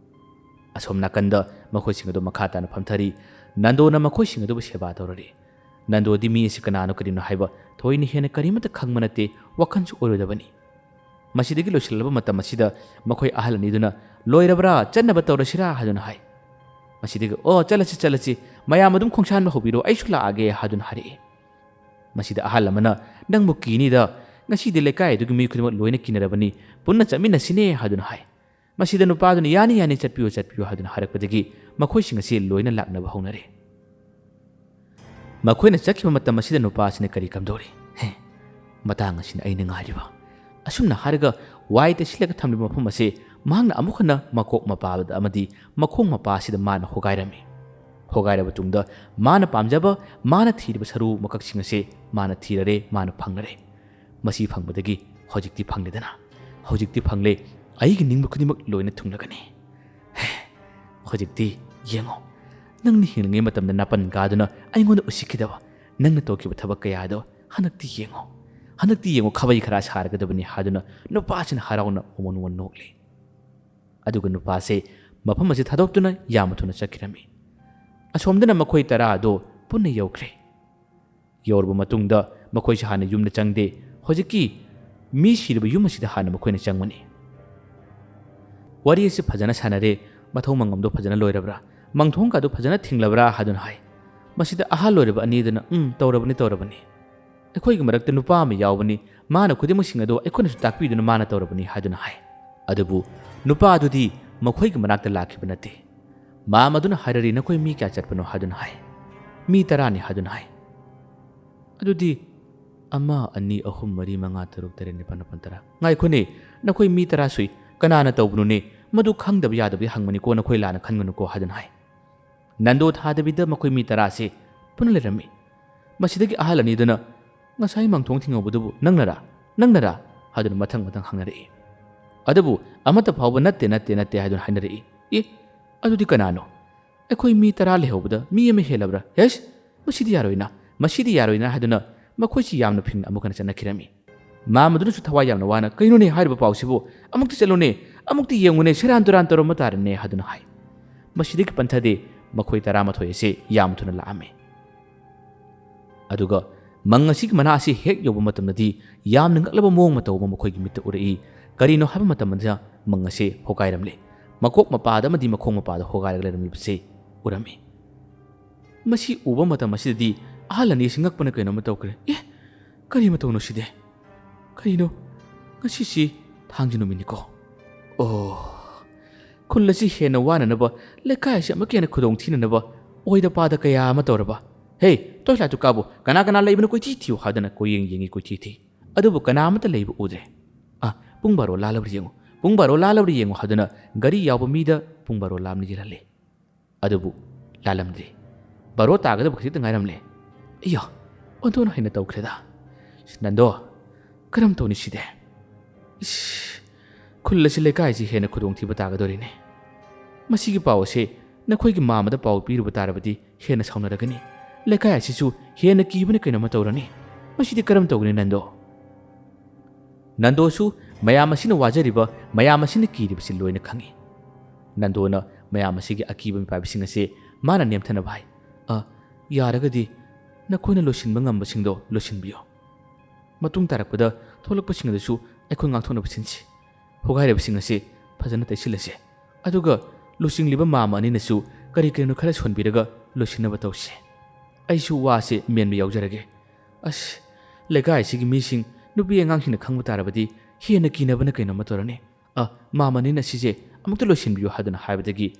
ꯑꯁꯣꯝ ꯅꯥꯀꯟꯗ ꯃꯈꯣꯏꯁꯤꯡ ꯑꯗꯨ ꯃꯈꯥ ꯇꯥꯅ ꯐꯝꯊꯔꯤ꯫ ꯅꯟꯗꯣꯅ ꯃꯈꯣꯏꯁꯤꯡ ꯑꯗꯨꯕꯨ ꯁꯦꯕꯥ ꯇꯧꯔꯔꯤ꯫ ꯅꯟꯗꯣꯗꯤ ꯃꯤ ꯑꯁꯤ ꯀꯅꯥꯅꯣ ꯀꯔꯤꯅꯣ ꯍꯥꯏꯕ ꯊꯣꯏꯅ ꯍꯦꯟꯅ ꯀꯔꯤꯃꯠꯇ ꯈꯪꯕ ꯅꯠꯇꯦ, ꯋꯥꯈꯜꯁꯨ ꯑꯣꯏꯔꯣꯏꯗꯕꯅꯤ꯫ ꯃꯁꯤꯗꯒꯤ ꯂꯣꯏꯁꯤꯜꯂꯕ ꯃꯇꯝ ꯑꯁꯤꯗ ꯃꯈꯣꯏ ꯑꯍꯜ ꯑꯅꯤꯗꯨꯅ "ꯂꯣꯏꯔꯕ꯭ꯔꯥ? ꯆꯠꯅꯕ ꯇꯧꯔꯁꯤꯔꯥ?" ꯍꯥꯏꯗꯨꯅ ꯍꯥꯏ꯫ ꯃꯁꯤꯗꯒꯤ "ꯑꯣ, ꯆꯠꯂꯁꯤ ꯆꯠꯂꯁꯤ, ꯃꯌꯥꯝ ꯑꯗꯨꯝ ꯈꯣꯡꯁꯥꯟꯕ ꯍꯧꯕꯤꯔꯣ, ꯑꯩꯁꯨ ꯂꯥꯛꯑꯒꯦ" ꯍꯥꯏꯗꯨꯅ ꯍꯥꯏꯔꯛꯏ꯫ ꯃꯁꯤꯗ ꯑꯍꯜ ꯑꯃꯅ "ꯅꯪꯕꯨ ꯀꯤꯅꯤꯗ, ꯉꯁꯤꯗꯤ ꯂꯩꯀꯥꯏ ꯑꯗꯨꯒꯤ ꯃꯤ ꯈꯨꯗꯤꯡꯃꯛ ꯂꯣꯏꯅ ꯀꯤꯅꯔꯕꯅꯤ, ꯄꯨꯟꯅ ꯆꯠꯃꯤꯟꯅꯁꯤꯅꯦ" ꯍꯥꯏꯗꯨꯅ ꯍꯥꯏ꯫ ꯃꯁꯤꯗ ꯅꯨꯄꯥꯗꯨꯅ "ꯌꯥꯅꯤ ꯌꯥꯅꯤ, ꯆꯠꯄꯤꯌꯨ ꯆꯠꯄꯤꯌꯨ" ꯍꯥꯏꯗꯨꯅ ꯍꯥꯏꯔꯛꯄꯗꯒꯤ ꯃꯈꯣꯏꯁꯤꯡ ꯑꯁꯤ ꯂꯣꯏꯅ ꯂꯥꯛꯅꯕ ꯍꯧꯅꯔꯦ꯫ ꯃꯈꯣꯏꯅ ꯆꯠꯈꯤꯕ ꯃꯇꯝ ꯑꯁꯤꯗ ꯅꯨꯄꯥ ꯑꯁꯤꯅ ꯀꯔꯤ ꯀꯝꯗꯧꯔꯤ? "ꯍꯦ, ꯃꯇꯥꯡ ꯑꯁꯤꯅ ꯑꯩꯅ ꯉꯥꯏꯔꯤꯕ"꯫ ꯑꯁꯨꯝꯅ ꯍꯥꯏꯔꯒ ꯋꯥꯏ ꯇꯩꯁꯤꯜꯂꯒ ꯊꯝꯂꯤꯕ ꯃꯐꯝ ꯑꯁꯤ ꯃꯍꯥꯛꯅ ꯑꯃꯨꯛ ꯍꯟꯅ ꯃꯀꯣꯛ ꯃꯄꯥꯗ ꯑꯃꯗꯤ ꯃꯈꯣꯡ ꯃꯄꯥ ꯑꯁꯤꯗ ꯃꯥꯅ ꯍꯣꯒꯥꯏꯔꯝꯃꯤ꯫ ꯍꯣꯒꯥꯏꯔꯕ ꯇꯨꯡꯗ ꯃꯥꯅ ꯄꯥꯝꯖꯕ, ꯃꯥꯅ ꯊꯤꯔꯤꯕ ꯁꯔꯨ ꯃꯀꯛꯁꯤꯡ ꯑꯁꯤ ꯃꯥꯅ ꯊꯤꯔꯔꯦ, ꯃꯥꯅ ꯐꯪꯂꯔꯦ꯫ ꯃꯁꯤ ꯐꯪꯕꯗꯒꯤ ꯍꯧꯖꯤꯛꯇꯤ ꯐꯪꯂꯦꯗꯅ, ꯍꯧꯖꯤꯛꯇꯤ ꯐꯪꯂꯦ, ꯑꯩꯒꯤ ꯅꯤꯡꯕ ꯈꯨꯗꯤꯡꯃꯛ ꯂꯣꯏꯅ ꯊꯨꯡꯂꯒꯅꯤ꯫ ꯍꯦ, ꯍꯧꯖꯤꯛꯇꯤ ꯌꯦꯡꯉꯣ, ꯅꯪꯅ ꯍꯤꯡꯂꯤꯉꯩ ꯃꯇꯝꯗ ꯅꯥꯄꯟ ꯀꯥꯗꯨꯅ ꯑꯩꯉꯣꯟꯗ ꯎꯁꯤꯠꯈꯤꯗꯕ, ꯅꯪꯅ ꯇꯧꯈꯤꯕ ꯊꯕꯛ ꯀꯌꯥꯗꯣ ꯍꯟꯗꯛꯇꯤ ꯌꯦꯡꯉꯣ, ꯍꯟꯗꯛꯇꯤ ꯌꯦꯡꯉꯣ, ꯈꯥꯕꯩ ꯈꯔꯥ ꯁꯥꯔꯒꯗꯕꯅꯤ ꯍꯥꯏꯗꯨꯅ ꯅꯨꯄꯥꯁꯤꯅ ꯍꯔꯥꯎꯅ ꯃꯃꯣꯟ ꯃꯃꯣꯟ ꯅꯣꯛꯂꯤ꯫ ꯑꯗꯨꯒ ꯅꯨꯄꯥꯁꯦ ꯃꯐꯝ ꯑꯁꯤ ꯊꯥꯗꯣꯛꯇꯨꯅ ꯌꯥꯝꯅ ꯊꯨꯅ ꯆꯠꯈꯤꯔꯝꯃꯤ꯫ ꯑꯁꯣꯝꯗꯅ ꯃꯈꯣꯏ ꯇꯔꯥ ꯑꯗꯨ ꯄꯨꯟꯅ ꯌꯧꯈ꯭ꯔꯦ꯫ ꯌꯧꯔꯕ ꯃꯇꯨꯡꯗ ꯃꯈꯣꯏꯁꯦ ꯍꯥꯟꯅ ꯌꯨꯝꯗ ꯆꯪꯗꯦ, ꯍꯧꯖꯤꯛꯀꯤ ꯃꯤ ꯁꯤꯔꯕ ꯌꯨꯝ ꯑꯁꯤꯗ ꯍꯥꯟꯅ ꯃꯈꯣꯏꯅ ꯆꯪꯕꯅꯤ꯫ ꯋꯥꯔꯤ ꯑꯁꯤ ꯐꯖꯅ ꯁꯥꯟꯅꯔꯦ, ꯃꯊꯧ ꯃꯉꯝꯗꯣ ꯐꯖꯅ ꯂꯣꯏꯔꯕ꯭ꯔꯥ, ꯃꯪꯊꯣꯡꯒꯗꯣ ꯐꯖꯅ ꯊꯤꯡꯂꯕ꯭ꯔꯥ ꯍꯥꯏꯗꯨꯅ ꯍꯥꯏ꯫ ꯃꯁꯤꯗ ꯑꯍꯜ ꯑꯣꯏꯔꯕ ꯑꯅꯤꯗꯨꯅ "ꯎꯝ, ꯇꯧꯔꯕꯅꯤ, ꯇꯧꯔꯕꯅꯤ꯫ ꯑꯩꯈꯣꯏꯒꯤ ꯃꯔꯛꯇ ꯅꯨꯄꯥ ꯑꯃ ꯌꯥꯎꯕꯅꯤ, ꯃꯥꯅ ꯈꯨꯗꯤꯡꯃꯛꯁꯤꯡ ꯑꯗꯣ ꯑꯩꯈꯣꯏꯅꯁꯨ ꯇꯥꯛꯄꯤꯗꯨꯅ ꯃꯥꯅ ꯇꯧꯔꯕꯅꯤ" ꯍꯥꯏꯗꯨꯅ ꯍꯥꯏ꯫ ꯑꯗꯨꯕꯨ ꯅꯨꯄꯥ ꯑꯗꯨꯗꯤ ꯃꯈꯣꯏꯒꯤ ꯃꯅꯥꯛꯇ ꯂꯥꯛꯈꯤꯕ ꯅꯠꯇꯦ꯫ ꯃꯥꯝ ꯑꯗꯨꯅ ꯍꯥꯏꯔꯔꯤ, "ꯅꯈꯣꯏ ꯃꯤ ꯀꯌꯥ ꯆꯠꯄꯅꯣ?" ꯍꯥꯏꯗꯨꯅ ꯍꯥꯏ꯫ "ꯃꯤ ꯇꯔꯥꯅꯤ" ꯍꯥꯏꯗꯨꯅ ꯍꯥꯏ꯫ "ꯑꯗꯨꯗꯤ ꯑꯃ, ꯑꯅꯤ, ꯑꯍꯨꯝ, ꯃꯔꯤ, ꯃꯉꯥ, ꯇꯔꯨꯛ, ꯇꯔꯦꯠ, ꯅꯤꯄꯥꯜ, ꯃꯥꯄꯜ, ꯇꯔꯥ꯫ ꯉꯥꯏꯈꯣꯅꯦ, ꯅꯈꯣꯏ ꯃꯤ ꯇꯔꯥ ꯁꯨꯏ꯫ ꯀꯅꯥꯅ ꯇꯧꯕꯅꯣꯅꯦ? ꯃꯗꯨ ꯈꯪꯗꯕ ꯌꯥꯗꯕꯒꯤ ꯍꯪꯕꯅꯤꯀꯣ, ꯅꯈꯣꯏ ꯂꯥꯟꯅ ꯈꯟꯒꯅꯨꯀꯣ" ꯍꯥꯏꯗꯨꯅ ꯍꯥꯏ꯫ ꯅꯟꯗꯣ ꯊꯥꯗꯕꯤꯗ ꯃꯈꯣꯏ ꯃꯤ ꯇꯔꯥꯁꯤ ꯄꯨꯟꯅ ꯂꯩꯔꯝꯃꯤ꯫ ꯃꯁꯤꯗꯒꯤ ꯑꯍꯜ ꯑꯅꯤꯗꯨꯅ, "ꯉꯁꯥꯏ ꯃꯪꯊꯣꯡ ꯊꯤꯡꯍꯧꯕꯗꯨꯕꯨ ꯅꯪꯅꯔꯥ? ꯅꯪꯅꯔꯥ?" ꯍꯥꯏꯗꯨꯅ ꯃꯊꯪ ꯃꯊꯪ ꯍꯪꯅꯔꯛꯏ꯫ ꯑꯗꯨꯕꯨ ꯑꯃꯠꯇ ꯐꯥꯎꯕ "ꯅꯠꯇꯦ, ꯅꯠꯇꯦ, ꯅꯠꯇꯦ" ꯍꯥꯏꯗꯨꯅ ꯍꯥꯏꯅꯔꯛꯏ꯫ "ꯑꯦ, ꯑꯗꯨꯗꯤ ꯀꯅꯥꯅꯣ? ꯑꯩꯈꯣꯏ ꯃꯤ ꯇꯔꯥ ꯂꯩꯍꯧꯕꯗ ꯃꯤ ꯑꯃ ꯍꯦꯜꯂꯕ꯭ꯔꯥ? ꯍꯦꯁ, ꯃꯁꯤꯗꯤ ꯌꯥꯔꯣꯏꯅ, ꯃꯁꯤꯗꯤ ꯌꯥꯔꯣꯏꯅ" ꯍꯥꯏꯗꯨꯅ ꯃꯈꯣꯏꯁꯤ ꯌꯥꯝꯅ ꯐꯤꯡꯅ ꯑꯃꯨꯛ ꯍꯟꯅ ꯆꯠꯅꯈꯤꯔꯝꯃꯤ꯫ ꯃꯥꯝꯃꯗꯨꯅꯁꯨ ꯊꯋꯥꯏ ꯌꯥꯝꯅ ꯋꯥꯅ, "ꯀꯩꯅꯣꯅꯦ ꯍꯥꯏꯔꯤꯕ ꯄꯥꯎꯁꯤꯕꯨ? ꯑꯃꯨꯛꯇ ꯆꯠꯂꯨꯅꯦ, ꯑꯃꯨꯛꯇ ꯌꯦꯡꯉꯨꯅꯦ, ꯁꯦꯔꯥꯟ ꯇꯨꯔꯥꯟ ꯇꯧꯔꯝꯕ ꯇꯥꯔꯦꯅꯦ" ꯍꯥꯏꯗꯨꯅ ꯍꯥꯏ꯫ ꯃꯁꯤꯗꯒꯤ ꯄꯟꯊꯗꯦ, ꯃꯈꯣꯏ ꯇꯔꯥꯃꯥꯊꯣꯏ ꯑꯁꯤ ꯌꯥꯝ ꯊꯨꯅ ꯂꯥꯛꯑꯝꯃꯤ꯫ ꯑꯗꯨꯒ ꯃꯪ ꯑꯁꯤꯒꯤ ꯃꯅꯥ ꯑꯁꯤ ꯍꯦꯛ ꯌꯧꯕ ꯃꯇꯝꯗꯗꯤ ꯌꯥꯝꯅ ꯉꯛꯂꯕ ꯃꯑꯣꯡ ꯃꯇꯧ ꯑꯃ ꯃꯈꯣꯏꯒꯤ ꯃꯤꯠꯇ ꯎꯔꯛꯏ꯫ ꯀꯔꯤꯅꯣ ꯍꯥꯏꯕ ꯃꯇꯝꯗ ꯃꯪ ꯑꯁꯤ ꯍꯣꯒꯥꯏꯔꯝꯂꯦ꯫ ꯃꯀꯣꯛ ꯃꯄꯥꯗ ꯑꯃꯗꯤ ꯃꯈꯣꯡ ꯃꯄꯥꯗ ꯍꯣꯒꯥꯏꯔꯒ ꯂꯩꯔꯝꯂꯤꯕꯁꯤ ꯎꯔꯝꯃꯤ꯫ ꯃꯁꯤ ꯎꯕ ꯃꯇꯝ ꯑꯁꯤꯗꯗꯤ ꯑꯍꯜ ꯑꯅꯤ ꯑꯁꯤ ꯉꯛꯄꯅ ꯀꯩꯅꯣꯝꯃ ꯇꯧꯈ꯭ꯔꯦ꯫ "ꯑꯦ, ꯀꯔꯤ ꯃꯇꯧꯅꯣ ꯁꯤꯗꯤ? ꯀꯔꯤꯅꯣ? ꯉꯁꯤꯁꯤ ꯊꯥꯡꯖ ꯅꯨꯃꯤꯠꯅꯤꯀꯣ? ꯑꯣ, ꯈꯨꯜ ꯑꯁꯤ ꯍꯦꯟꯅ ꯋꯥꯅꯅꯕ, ꯂꯩꯀꯥꯏ ꯑꯁꯤ ꯑꯃꯨꯛꯀ ꯍꯦꯟꯅ ꯈꯨꯗꯣꯡ ꯊꯤꯅꯅꯕ ꯑꯣꯏꯗ ꯄꯥꯗ ꯀꯌꯥ ꯑꯃ ꯇꯧꯔꯕ꯫ ꯍꯦ, torch light ꯇꯨ ꯀꯥꯞꯄꯨ, ꯀꯅꯥ ꯀꯅꯥ ꯂꯩꯕꯅꯣ ꯀꯣꯏꯊꯤ ꯊꯤꯌꯨ" ꯍꯥꯏꯗꯨꯅ ꯀꯣꯏꯌꯦꯡ ꯌꯦꯡꯉꯤ, ꯀꯣꯏꯊꯤ ꯊꯤ꯫ ꯑꯗꯨꯕꯨ ꯀꯅꯥ ꯑꯃꯠꯇ ꯂꯩꯕ ꯎꯗ꯭ꯔꯦ꯫ "ꯑ, ꯄꯨꯡ ꯕꯥꯔꯣ ꯂꯥꯜꯂꯕ꯭ꯔꯥ ꯌꯦꯡꯉꯨ, ꯄꯨꯡ ꯕꯥꯔꯣ ꯂꯥꯜꯂꯕ꯭ꯔꯥ ꯌꯦꯡꯉꯨ" ꯍꯥꯏꯗꯨꯅ ꯒꯥꯔꯤ ꯌꯥꯎꯕ ꯃꯤꯗ ꯄꯨꯡ ꯕꯥꯔꯣ ꯂꯥꯝꯅ ꯌꯦꯜꯍꯜꯂꯦ꯫ ꯑꯗꯨꯕꯨ ꯂꯥꯜꯂꯝꯗ꯭ꯔꯦ꯫ ꯕꯥꯔꯣ ꯇꯥꯒꯗꯕ ꯈꯖꯤꯛꯇ ꯉꯥꯏꯔꯝꯂꯦ꯫ "ꯑꯌꯥ, ꯑꯣꯟꯊꯣꯛꯅ ꯍꯩꯅ ꯇꯧꯈ꯭ꯔꯦꯗ꯫ ꯅꯟꯗꯣ, ꯀꯔꯝ ꯇꯧꯅꯤ ꯁꯤꯗꯤ? ꯏꯁ, ꯈꯨꯜ ꯑꯁꯤ ꯂꯩꯀꯥꯏꯁꯤ ꯍꯦꯟꯅ ꯈꯨꯗꯣꯡꯊꯤꯕ ꯇꯥꯒꯗꯧꯔꯤꯅꯦ꯫ ꯃꯁꯤꯒꯤ ꯄꯥꯎ ꯑꯁꯤ ꯅꯈꯣꯏꯒꯤ ꯃꯥꯝꯃꯗ ꯄꯥꯎ ꯄꯤꯔꯨꯕ ꯇꯥꯔꯕꯗꯤ ꯍꯦꯟꯅ ꯁꯥꯎꯅꯔꯒꯅꯤ꯫ ꯂꯩꯀꯥꯏ ꯑꯁꯤꯁꯨ ꯍꯦꯟꯅ ꯀꯤꯕꯅ ꯀꯩꯅꯣꯝꯃ ꯇꯧꯔꯅꯤ꯫ ꯃꯁꯤꯗꯤ ꯀꯔꯝ ꯇꯧꯒꯅꯤ ꯅꯟꯗꯣ?" ꯅꯟꯗꯣꯁꯨ ꯃꯌꯥꯝ ꯑꯁꯤꯅ ꯋꯥꯖꯔꯤꯕ, ꯃꯌꯥꯝ ꯑꯁꯤꯅ ꯀꯤꯔꯤꯕꯁꯤ ꯂꯣꯏꯅ ꯈꯪꯏ꯫ ꯅꯟꯗꯣꯅ ꯃꯌꯥꯝ ꯑꯁꯤꯒꯤ ꯑꯀꯤꯕ ꯃꯤꯄꯥꯏꯕꯁꯤꯡ ꯑꯁꯤ ꯃꯥꯅ ꯅꯦꯝꯊꯅꯕ ꯍꯥꯏ꯫ "ꯑ, ꯌꯥꯔꯒꯗꯤ ꯅꯈꯣꯏꯅ ꯂꯣꯏꯁꯤꯟꯕ ꯉꯝꯕꯁꯤꯡꯗꯣ ꯂꯣꯏꯁꯤꯟꯕꯤꯌꯨ꯫ ꯃꯇꯨꯡ ꯇꯥꯔꯛꯄꯗ ꯊꯣꯛꯂꯛꯄꯁꯤꯡ ꯑꯗꯨꯁꯨ ꯑꯩꯈꯣꯏ ꯉꯥꯛꯊꯣꯛꯅꯕ ꯁꯤꯟꯁꯤ꯫ ꯍꯣꯒꯥꯏꯔꯤꯕꯁꯤꯡ ꯑꯁꯤ ꯐꯖꯅ ꯇꯩꯁꯤꯜꯂꯁꯤ꯫ ꯑꯗꯨꯒ ꯂꯨꯆꯤꯡꯂꯤꯕ ꯃꯥꯝꯃ ꯑꯅꯤꯅꯁꯨ ꯀꯔꯤ ꯀꯔꯤꯅꯣ ꯈꯔ ꯁꯣꯟꯕꯤꯔꯒ ꯂꯣꯏꯁꯤꯟꯅꯕ ꯇꯧꯁꯤ꯫ ꯑꯩꯁꯨ ꯋꯥꯁꯦ ꯃꯦꯟꯕ ꯌꯥꯎꯖꯔꯒꯦ꯫ ꯑꯁ, ꯂꯩꯀꯥꯏ ꯑꯁꯤꯒꯤ ꯃꯤꯁꯤꯡ, ꯅꯨꯄꯤ ꯑꯉꯥꯡꯁꯤꯡꯅ ꯈꯪꯕ ꯇꯥꯔꯕꯗꯤ ꯍꯦꯟꯅ ꯀꯤꯅꯕꯅ ꯀꯩꯅꯣꯝꯃ ꯇꯧꯔꯅꯤ꯫ ꯑ, ꯃꯥꯝꯃ ꯑꯅꯤꯅ ꯁꯤꯁꯦ ꯑꯃꯨꯛꯇ ꯂꯣꯏꯁꯤꯟꯕꯤꯌꯨ" ꯍꯥꯏꯗꯨꯅ ꯍꯥꯏꯕꯗꯒꯤ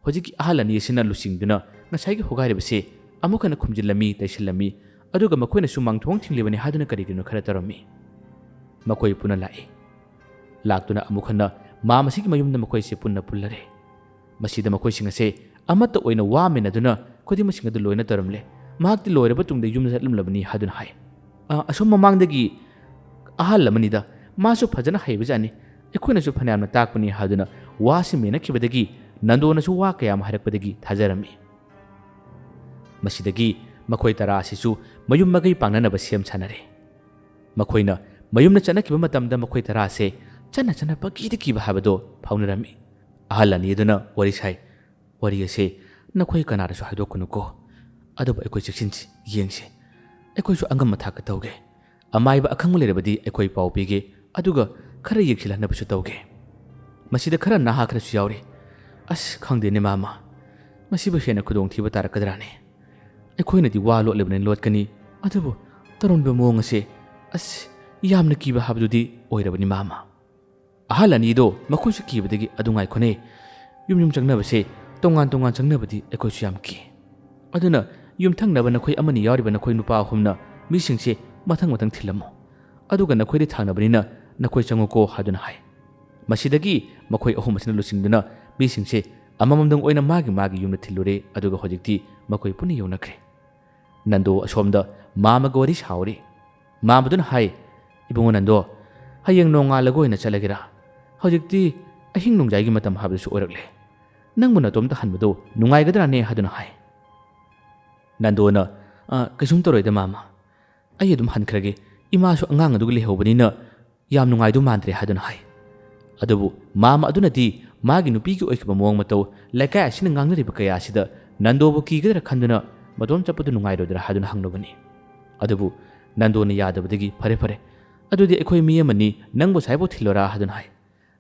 ꯍꯧꯖꯤꯛꯀꯤ ꯑꯍꯜ ꯑꯅꯤ ꯑꯁꯤꯅ ꯂꯨꯆꯤꯡꯗꯨꯅ ꯉꯁꯥꯏꯒꯤ ꯍꯣꯒꯥꯏꯔꯤꯕꯁꯦ ꯑꯃꯨꯛ ꯍꯟꯅ ꯈꯨꯝꯖꯤꯜꯂꯝꯃꯤ, ꯇꯩꯁꯤꯜꯂꯝꯃꯤ꯫ ꯑꯗꯨꯒ ꯃꯈꯣꯏꯅꯁꯨ ꯃꯥꯡꯊꯣꯡ ꯊꯤꯡꯂꯤꯕꯅꯤ ꯍꯥꯏꯗꯨꯅ ꯀꯔꯤ ꯀꯔꯤꯅꯣ ꯈꯔ ꯇꯧꯔꯝꯃꯤ꯫ ꯃꯈꯣꯏ ꯄꯨꯟꯅ ꯂꯥꯛꯏ꯫ ꯂꯥꯛꯇꯨꯅ ꯑꯃꯨꯛ ꯍꯟꯅ ꯃꯥꯝꯃ ꯑꯁꯤꯒꯤ ꯃꯌꯨꯝꯗ ꯃꯈꯣꯏꯁꯦ ꯄꯨꯟꯅ ꯄꯨꯜꯂꯔꯦ꯫ ꯃꯁꯤꯗ ꯃꯈꯣꯏꯁꯤꯡ ꯑꯁꯦ ꯑꯃꯠꯇ ꯑꯣꯏꯅ ꯋꯥꯃꯤꯟꯅꯗꯨꯅ ꯈꯨꯗꯤꯡꯃꯛꯁꯤꯡ ꯑꯗꯨ ꯂꯣꯏꯅ ꯇꯧꯔꯝꯂꯦ꯫ ꯃꯍꯥꯛꯇꯤ ꯂꯣꯏꯔꯕ ꯇꯨꯡꯗ ꯌꯨꯝꯗ ꯆꯠꯂꯝꯂꯕꯅꯤ ꯍꯥꯏꯗꯨꯅ ꯍꯥꯏ꯫ "ꯑ, ꯑꯁꯣꯝ ꯃꯃꯥꯡꯗꯒꯤ ꯑꯍꯜ ꯑꯃꯅꯤꯗ, ꯃꯥꯁꯨ ꯐꯖꯅ ꯍꯩꯕꯖꯥꯠꯅꯤ꯫ ꯑꯩꯈꯣꯏꯅꯁꯨ ꯐꯅꯌꯥꯝꯅ ꯇꯥꯛꯄꯅꯤ ꯍꯥꯏꯗꯨꯅ ꯋꯥꯁꯤ ꯃꯦꯟꯅꯈꯤꯕꯗꯒꯤ ꯅꯟꯗꯣꯅꯁꯨ ꯋꯥ ꯀꯌꯥ ꯑꯃ ꯍꯥꯏꯔꯛꯄꯗꯒꯤ ꯊꯥꯖꯔꯝꯃꯤ꯫ ꯃꯁꯤꯗꯒꯤ ꯃꯈꯣꯏ ꯇꯔꯥ ꯑꯁꯤꯁꯨ ꯃꯌꯨꯝ ꯃꯀꯩ ꯄꯥꯡꯅꯅꯕ ꯁꯦꯝ ꯁꯥꯅꯔꯦ꯫ ꯃꯈꯣꯏꯅ ꯃꯌꯨꯝꯗ ꯆꯠꯅꯈꯤꯕ ꯃꯇꯝꯗ ꯃꯈꯣꯏ ꯇꯔꯥ ꯑꯁꯦ ꯆꯠꯅ ꯆꯠꯅ ꯄꯪꯀꯤꯗ ꯀꯤꯕ ꯍꯥꯏꯕꯗꯣ ꯐꯥꯎꯅꯔꯝꯃꯤ꯫ ꯑꯍꯜ ꯑꯅꯤ ꯑꯗꯨꯅ ꯋꯥꯔꯤ ꯁꯥꯏ꯫ "ꯋꯥꯔꯤ ꯑꯁꯦ ꯅꯈꯣꯏ ꯀꯅꯥꯗꯁꯨ ꯍꯥꯏꯗꯣꯛꯀꯅꯨꯀꯣ꯫ ꯑꯗꯨꯕꯨ ꯑꯩꯈꯣꯏ ꯆꯦꯛꯁꯤꯟꯁꯤ, ꯌꯦꯡꯁꯤ꯫ ꯑꯩꯈꯣꯏꯁꯨ ꯑꯉꯝꯕ ꯊꯥꯛꯇ ꯇꯧꯒꯦ꯫ ꯑꯃꯥꯏꯕ ꯑꯈꯪꯕ ꯂꯩꯔꯕꯗꯤ ꯑꯩꯈꯣꯏ ꯄꯥꯎ ꯄꯤꯒꯦ, ꯑꯗꯨꯒ ꯈꯔ ꯌꯦꯡꯁꯤꯜꯍꯟꯅꯕꯁꯨ ꯇꯧꯒꯦ꯫ ꯃꯁꯤꯗ ꯈꯔ ꯅꯍꯥ ꯈꯔꯁꯨ ꯌꯥꯎꯔꯤ꯫ ꯑꯁ, ꯈꯪꯗꯦꯅꯦ ꯃꯥꯃ, ꯃꯁꯤꯕꯨ ꯍꯦꯟꯅ ꯈꯨꯗꯣꯡꯊꯤꯕ ꯇꯥꯔꯛꯀꯗ꯭ꯔꯥꯅꯦ? ꯑꯩꯈꯣꯏꯅꯗꯤ ꯋꯥ ꯂꯣꯠꯂꯤꯕꯅꯤ ꯂꯣꯠꯀꯅꯤ, ꯑꯗꯨꯕꯨ ꯇꯧꯔꯝꯂꯤꯕ ꯃꯑꯣꯡ ꯑꯁꯦ, ꯑꯁ, ꯌꯥꯝꯅ ꯀꯤꯕ ꯍꯥꯏꯕꯗꯨꯗꯤ ꯑꯣꯏꯔꯕꯅꯤ ꯃꯥꯃ꯫" ꯑꯍꯜ ꯑꯅꯤꯗꯣ ꯃꯈꯣꯏꯁꯨ ꯀꯤꯕꯗꯒꯤ ꯑꯗꯨ ꯉꯥꯏꯈꯣꯅꯦ, ꯌꯨꯝ ꯌꯨꯝ ꯆꯪꯅꯕꯁꯦ ꯇꯣꯉꯥꯟ ꯇꯣꯉꯥꯟ ꯆꯪꯅꯕꯗꯤ ꯑꯩꯈꯣꯏꯁꯨ ꯌꯥꯝ ꯀꯤ꯫ ꯑꯗꯨꯅ ꯌꯨꯝꯊꯪꯅꯕ ꯅꯈꯣꯏ ꯑꯃꯅꯤ ꯌꯥꯎꯔꯤꯕ ꯅꯈꯣꯏ ꯅꯨꯄꯥ ꯑꯍꯨꯝꯅ ꯃꯤꯁꯤꯡꯁꯦ ꯃꯊꯪ ꯃꯊꯪ ꯊꯤꯜꯂꯝꯃꯣ꯫ ꯑꯗꯨꯒ ꯅꯈꯣꯏꯗꯤ ꯊꯪꯅꯕꯅꯤꯅ ꯅꯈꯣꯏ ꯆꯪꯉꯨꯀꯣ ꯍꯥꯏꯗꯨꯅ ꯍꯥꯏ꯫ ꯃꯁꯤꯗꯒꯤ ꯃꯈꯣꯏ ꯑꯍꯨꯝ ꯑꯁꯤꯅ ꯂꯨꯆꯤꯡꯗꯨꯅ ꯃꯤꯁꯤꯡꯁꯦ ꯑꯃꯃꯝꯗꯪ ꯑꯣꯏꯅ ꯃꯥꯒꯤ ꯃꯥꯒꯤ ꯌꯨꯝꯗ ꯊꯤꯜꯂꯨꯔꯦ, ꯑꯗꯨꯒ ꯍꯧꯖꯤꯛꯇꯤ ꯃꯈꯣꯏ ꯄꯨꯟꯅ ꯌꯧꯅꯈ꯭ꯔꯦ꯫ ꯅꯟꯗꯣ ꯑꯁꯣꯝꯗ ꯃꯥꯃꯒ ꯋꯥꯔꯤ ꯁꯥꯎꯔꯤ꯫ ꯃꯥꯃꯗꯨꯅ ꯍꯥꯏ, "ꯏꯕꯨꯡꯉꯣ ꯅꯟꯗꯣ, ꯍꯌꯦꯡ ꯅꯣꯡꯉꯥꯜꯂꯒ ꯑꯣꯏꯅ ꯆꯠꯂꯒꯦꯔꯥ? ꯍꯧꯖꯤꯛꯇꯤ ꯑꯍꯤꯡ ꯅꯣꯡꯌꯥꯏꯒꯤ ꯃꯇꯝ ꯍꯥꯏꯕꯗꯨꯁꯨ ꯑꯣꯏꯔꯛꯂꯦ꯫ ꯅꯪꯕꯨ ꯅꯇꯣꯝꯇ ꯍꯟꯕꯗꯣ ꯅꯨꯡꯉꯥꯏꯒꯗ꯭ꯔꯥꯅꯦ?" ꯍꯥꯏꯗꯨꯅ ꯍꯥꯏ꯫ ꯅꯟꯗꯣꯅ, "ꯑ, ꯀꯩꯁꯨꯝ ꯇꯧꯔꯣꯏꯗ ꯃꯥꯃ꯫ ꯑꯩ ꯑꯗꯨꯝ ꯍꯟꯈ꯭ꯔꯒꯦ꯫ ꯏꯃꯥꯁꯨ ꯑꯉꯥꯡ ꯑꯗꯨꯒ ꯂꯩꯍꯧꯕꯅꯤꯅ ꯌꯥꯝ ꯅꯨꯡꯉꯥꯏꯗꯧ ꯃꯥꯟꯗ꯭ꯔꯦ" ꯍꯥꯏꯗꯨꯅ ꯍꯥꯏ꯫ ꯑꯗꯨꯕꯨ ꯃꯥꯃ ꯑꯗꯨꯅꯗꯤ ꯃꯥꯒꯤ ꯅꯨꯄꯤꯒꯤ ꯑꯣꯏꯈꯤꯕ ꯃꯑꯣꯡ ꯃꯇꯧ, ꯂꯩꯀꯥꯏ ꯑꯁꯤꯅ ꯉꯥꯡꯅꯔꯤꯕ ꯀꯌꯥ ꯑꯁꯤꯗ ꯅꯟꯗꯣꯕꯨ ꯀꯤꯒꯗ꯭ꯔꯥ ꯈꯟꯗꯨꯅ ꯃꯇꯣꯝ ꯆꯠꯄꯗꯨ ꯅꯨꯡꯉꯥꯏꯔꯣꯏꯗ꯭ꯔꯥ ꯍꯥꯏꯗꯨꯅ ꯍꯪꯂꯨꯕꯅꯤ꯫ ꯑꯗꯨꯕꯨ ꯅꯟꯗꯣꯅ ꯌꯥꯗꯕꯗꯒꯤ, "ꯐꯔꯦ, ꯐꯔꯦ, ꯑꯗꯨꯗꯤ ꯑꯩꯈꯣꯏ ꯃꯤ ꯑꯃꯅꯤ ꯅꯪꯕꯨ ꯁ꯭ꯋꯥꯏꯐꯥꯎ ꯊꯤꯜꯂꯣꯔꯥ?" ꯍꯥꯏꯗꯨꯅ ꯍꯥꯏ꯫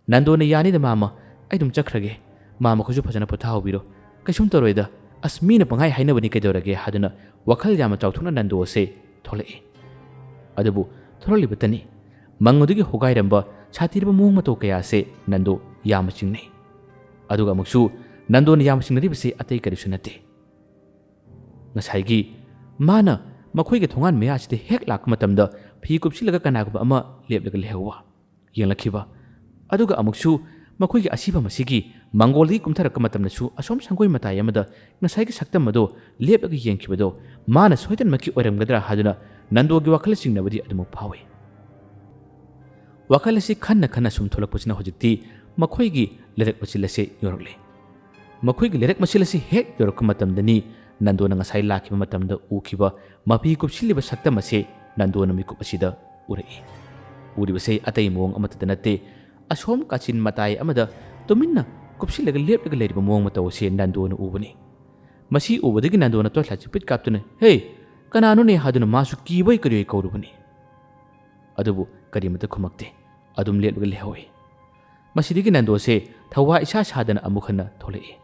ꯅꯟꯗꯣꯅ, "ꯌꯥꯅꯤꯗ ꯃꯥꯃ, ꯑꯩ ꯑꯗꯨꯝ ꯆꯠꯈ꯭ꯔꯒꯦ꯫ ꯃꯥꯃꯈꯣꯏꯁꯨ ꯐꯖꯅ ꯄꯣꯊꯥꯍꯧꯕꯤꯔꯣ꯫ ꯀꯩꯁꯨꯝ ꯇꯧꯔꯣꯏꯗ꯫ ꯑꯁ, ꯃꯤꯅ ꯄꯪꯍꯥꯏ ꯍꯥꯏꯅꯕꯅꯤ ꯀꯩꯗꯧꯔꯒꯦ?" ꯍꯥꯏꯗꯨꯅ ꯋꯥꯈꯜ ꯌꯥꯝꯅ ꯆꯥꯎꯊꯣꯛꯅ ꯅꯟꯗꯣ ꯑꯁꯦ ꯊꯣꯛꯂꯛꯏ꯫ ꯑꯗꯨꯕꯨ ꯊꯣꯛꯂꯛꯂꯤꯕꯇꯅꯤ, ꯃꯪ ꯑꯗꯨꯒꯤ ꯍꯣꯒꯥꯏꯔꯝꯕ ꯁꯥꯊꯤꯔꯕ ꯃꯑꯣꯡ ꯃꯇꯧ ꯀꯌꯥ ꯑꯁꯦ ꯅꯟꯗꯣ ꯌꯥꯝꯅ ꯆꯤꯡꯅꯩ꯫ ꯑꯗꯨꯒ ꯑꯃꯨꯛꯁꯨ ꯅꯟꯗꯣꯅ ꯌꯥꯝꯅ ꯆꯤꯡꯅꯔꯤꯕꯁꯤ ꯑꯇꯩ ꯀꯔꯤꯁꯨ ꯅꯠꯇꯦ꯫ ꯉꯁꯥꯏꯒꯤ ꯃꯥꯅ ꯃꯈꯣꯏꯒꯤ ꯊꯣꯡꯒꯥꯟ ꯃꯌꯥꯁꯤꯗ ꯍꯦꯛ ꯂꯥꯛꯄ ꯃꯇꯝꯗ ꯐꯤ ꯀꯨꯞꯁꯤꯜꯂꯒ ꯀꯅꯥꯒꯨꯝꯕ ꯑꯃ ꯂꯦꯞꯂꯒ ꯂꯩꯍꯧꯕ ꯌꯦꯡꯂꯛꯈꯤꯕ꯫ ꯑꯗꯨꯒ ꯑꯃꯨꯛꯁꯨ ꯃꯈꯣꯏꯒꯤ ꯑꯁꯤꯐꯝ ꯑꯁꯤꯒꯤ ꯃꯪꯒꯣꯜꯗꯒꯤ ꯀꯨꯝꯊꯔꯛꯄ ꯃꯇꯝꯗꯁꯨ ꯑꯁꯣꯝ ꯁꯪꯒꯣꯏ ꯃꯇꯥꯏ ꯑꯃꯗ ꯉꯁꯥꯏꯒꯤ ꯁꯛꯇꯝ ꯑꯗꯣ ꯂꯦꯞꯂꯒ ꯌꯦꯡꯈꯤꯕꯗꯣ ꯃꯥꯅ ꯁꯣꯏꯗꯅꯃꯛꯀꯤ ꯑꯣꯏꯔꯝꯒꯗ꯭ꯔꯥ ꯍꯥꯏꯗꯨꯅ ꯅꯟꯗꯣꯒꯤ ꯋꯥꯈꯜ ꯆꯤꯡꯅꯕꯗꯤ ꯑꯗꯨꯃꯛ ꯐꯥꯎꯏ꯫ ꯋꯥꯈꯜ ꯑꯁꯤ ꯈꯟꯅ ꯈꯟꯅ ꯁꯨꯝ ꯊꯣꯛꯂꯛꯄꯁꯤꯅ ꯍꯧꯖꯤꯛꯇꯤ ꯃꯈꯣꯏꯒꯤ ꯂꯩꯔꯛ ꯃꯆꯤꯜ ꯑꯁꯤ ꯌꯧꯔꯛꯂꯦ꯫ ꯃꯈꯣꯏꯒꯤ ꯂꯩꯔꯛ ꯃꯆꯤꯜ ꯑꯁꯤ ꯍꯦꯛ ꯌꯧꯔꯛꯄ ꯃꯇꯝꯗꯅꯤ ꯅꯟꯗꯣꯅ ꯉꯁꯥꯏ ꯂꯥꯛꯈꯤꯕ ꯃꯇꯝꯗ ꯎꯈꯤꯕ ꯃꯄꯤ ꯀꯨꯞꯁꯤꯜꯂꯤꯕ ꯁꯛꯇꯝ ꯑꯁꯤ ꯅꯟꯗꯣꯅ ꯃꯤꯀꯨꯞ ꯑꯁꯤꯗ ꯎꯔꯛꯏ꯫ ꯎꯔꯤꯕꯁꯤ ꯑꯇꯩ ꯃꯑꯣꯡ ꯑꯃꯠꯇꯗ ꯅꯠꯇꯦ, ꯑꯁꯣꯝ ꯀꯥꯆꯤꯟ ꯃꯇꯥꯏ ꯑꯃꯗ ꯇꯨꯃꯤꯟꯅ ꯀꯨꯞꯁꯤꯜꯂꯒ ꯂꯦꯞꯂꯒ ꯂꯩꯔꯤꯕ ꯃꯑꯣꯡ ꯃꯇꯧ ꯑꯁꯤ ꯅꯟꯗꯣꯅ ꯎꯕꯅꯤ꯫ ꯃꯁꯤ ꯎꯕꯗꯒꯤ ꯅꯟꯗꯣꯅ ꯇꯣꯔꯆ ꯂꯥꯏꯠ ꯆꯤꯄꯤꯠ ꯀꯥꯞꯇꯨꯅ, "ꯍꯦ, ꯀꯅꯥꯅꯣꯅꯦ?" ꯍꯥꯏꯗꯨꯅ ꯃꯥꯁꯨ ꯀꯤꯕꯣꯏ ꯀꯔꯤꯑꯣꯏ ꯀꯧꯔꯨꯕꯅꯤ꯫ ꯑꯗꯨꯕꯨ ꯀꯔꯤꯃꯠꯇ ꯈꯨꯝꯃꯛꯇꯦ꯫ ꯑꯗꯨꯝ ꯂꯦꯞꯂꯒ ꯂꯩꯍꯧꯏ꯫ ꯃꯁꯤꯗꯒꯤ ꯅꯟꯗꯣꯁꯦ ꯊꯋꯥ ꯏꯁꯥ ꯁꯥꯗꯅ ꯑꯃꯨꯛ ꯍꯟꯅ ꯊꯣꯛꯂꯛꯏ꯫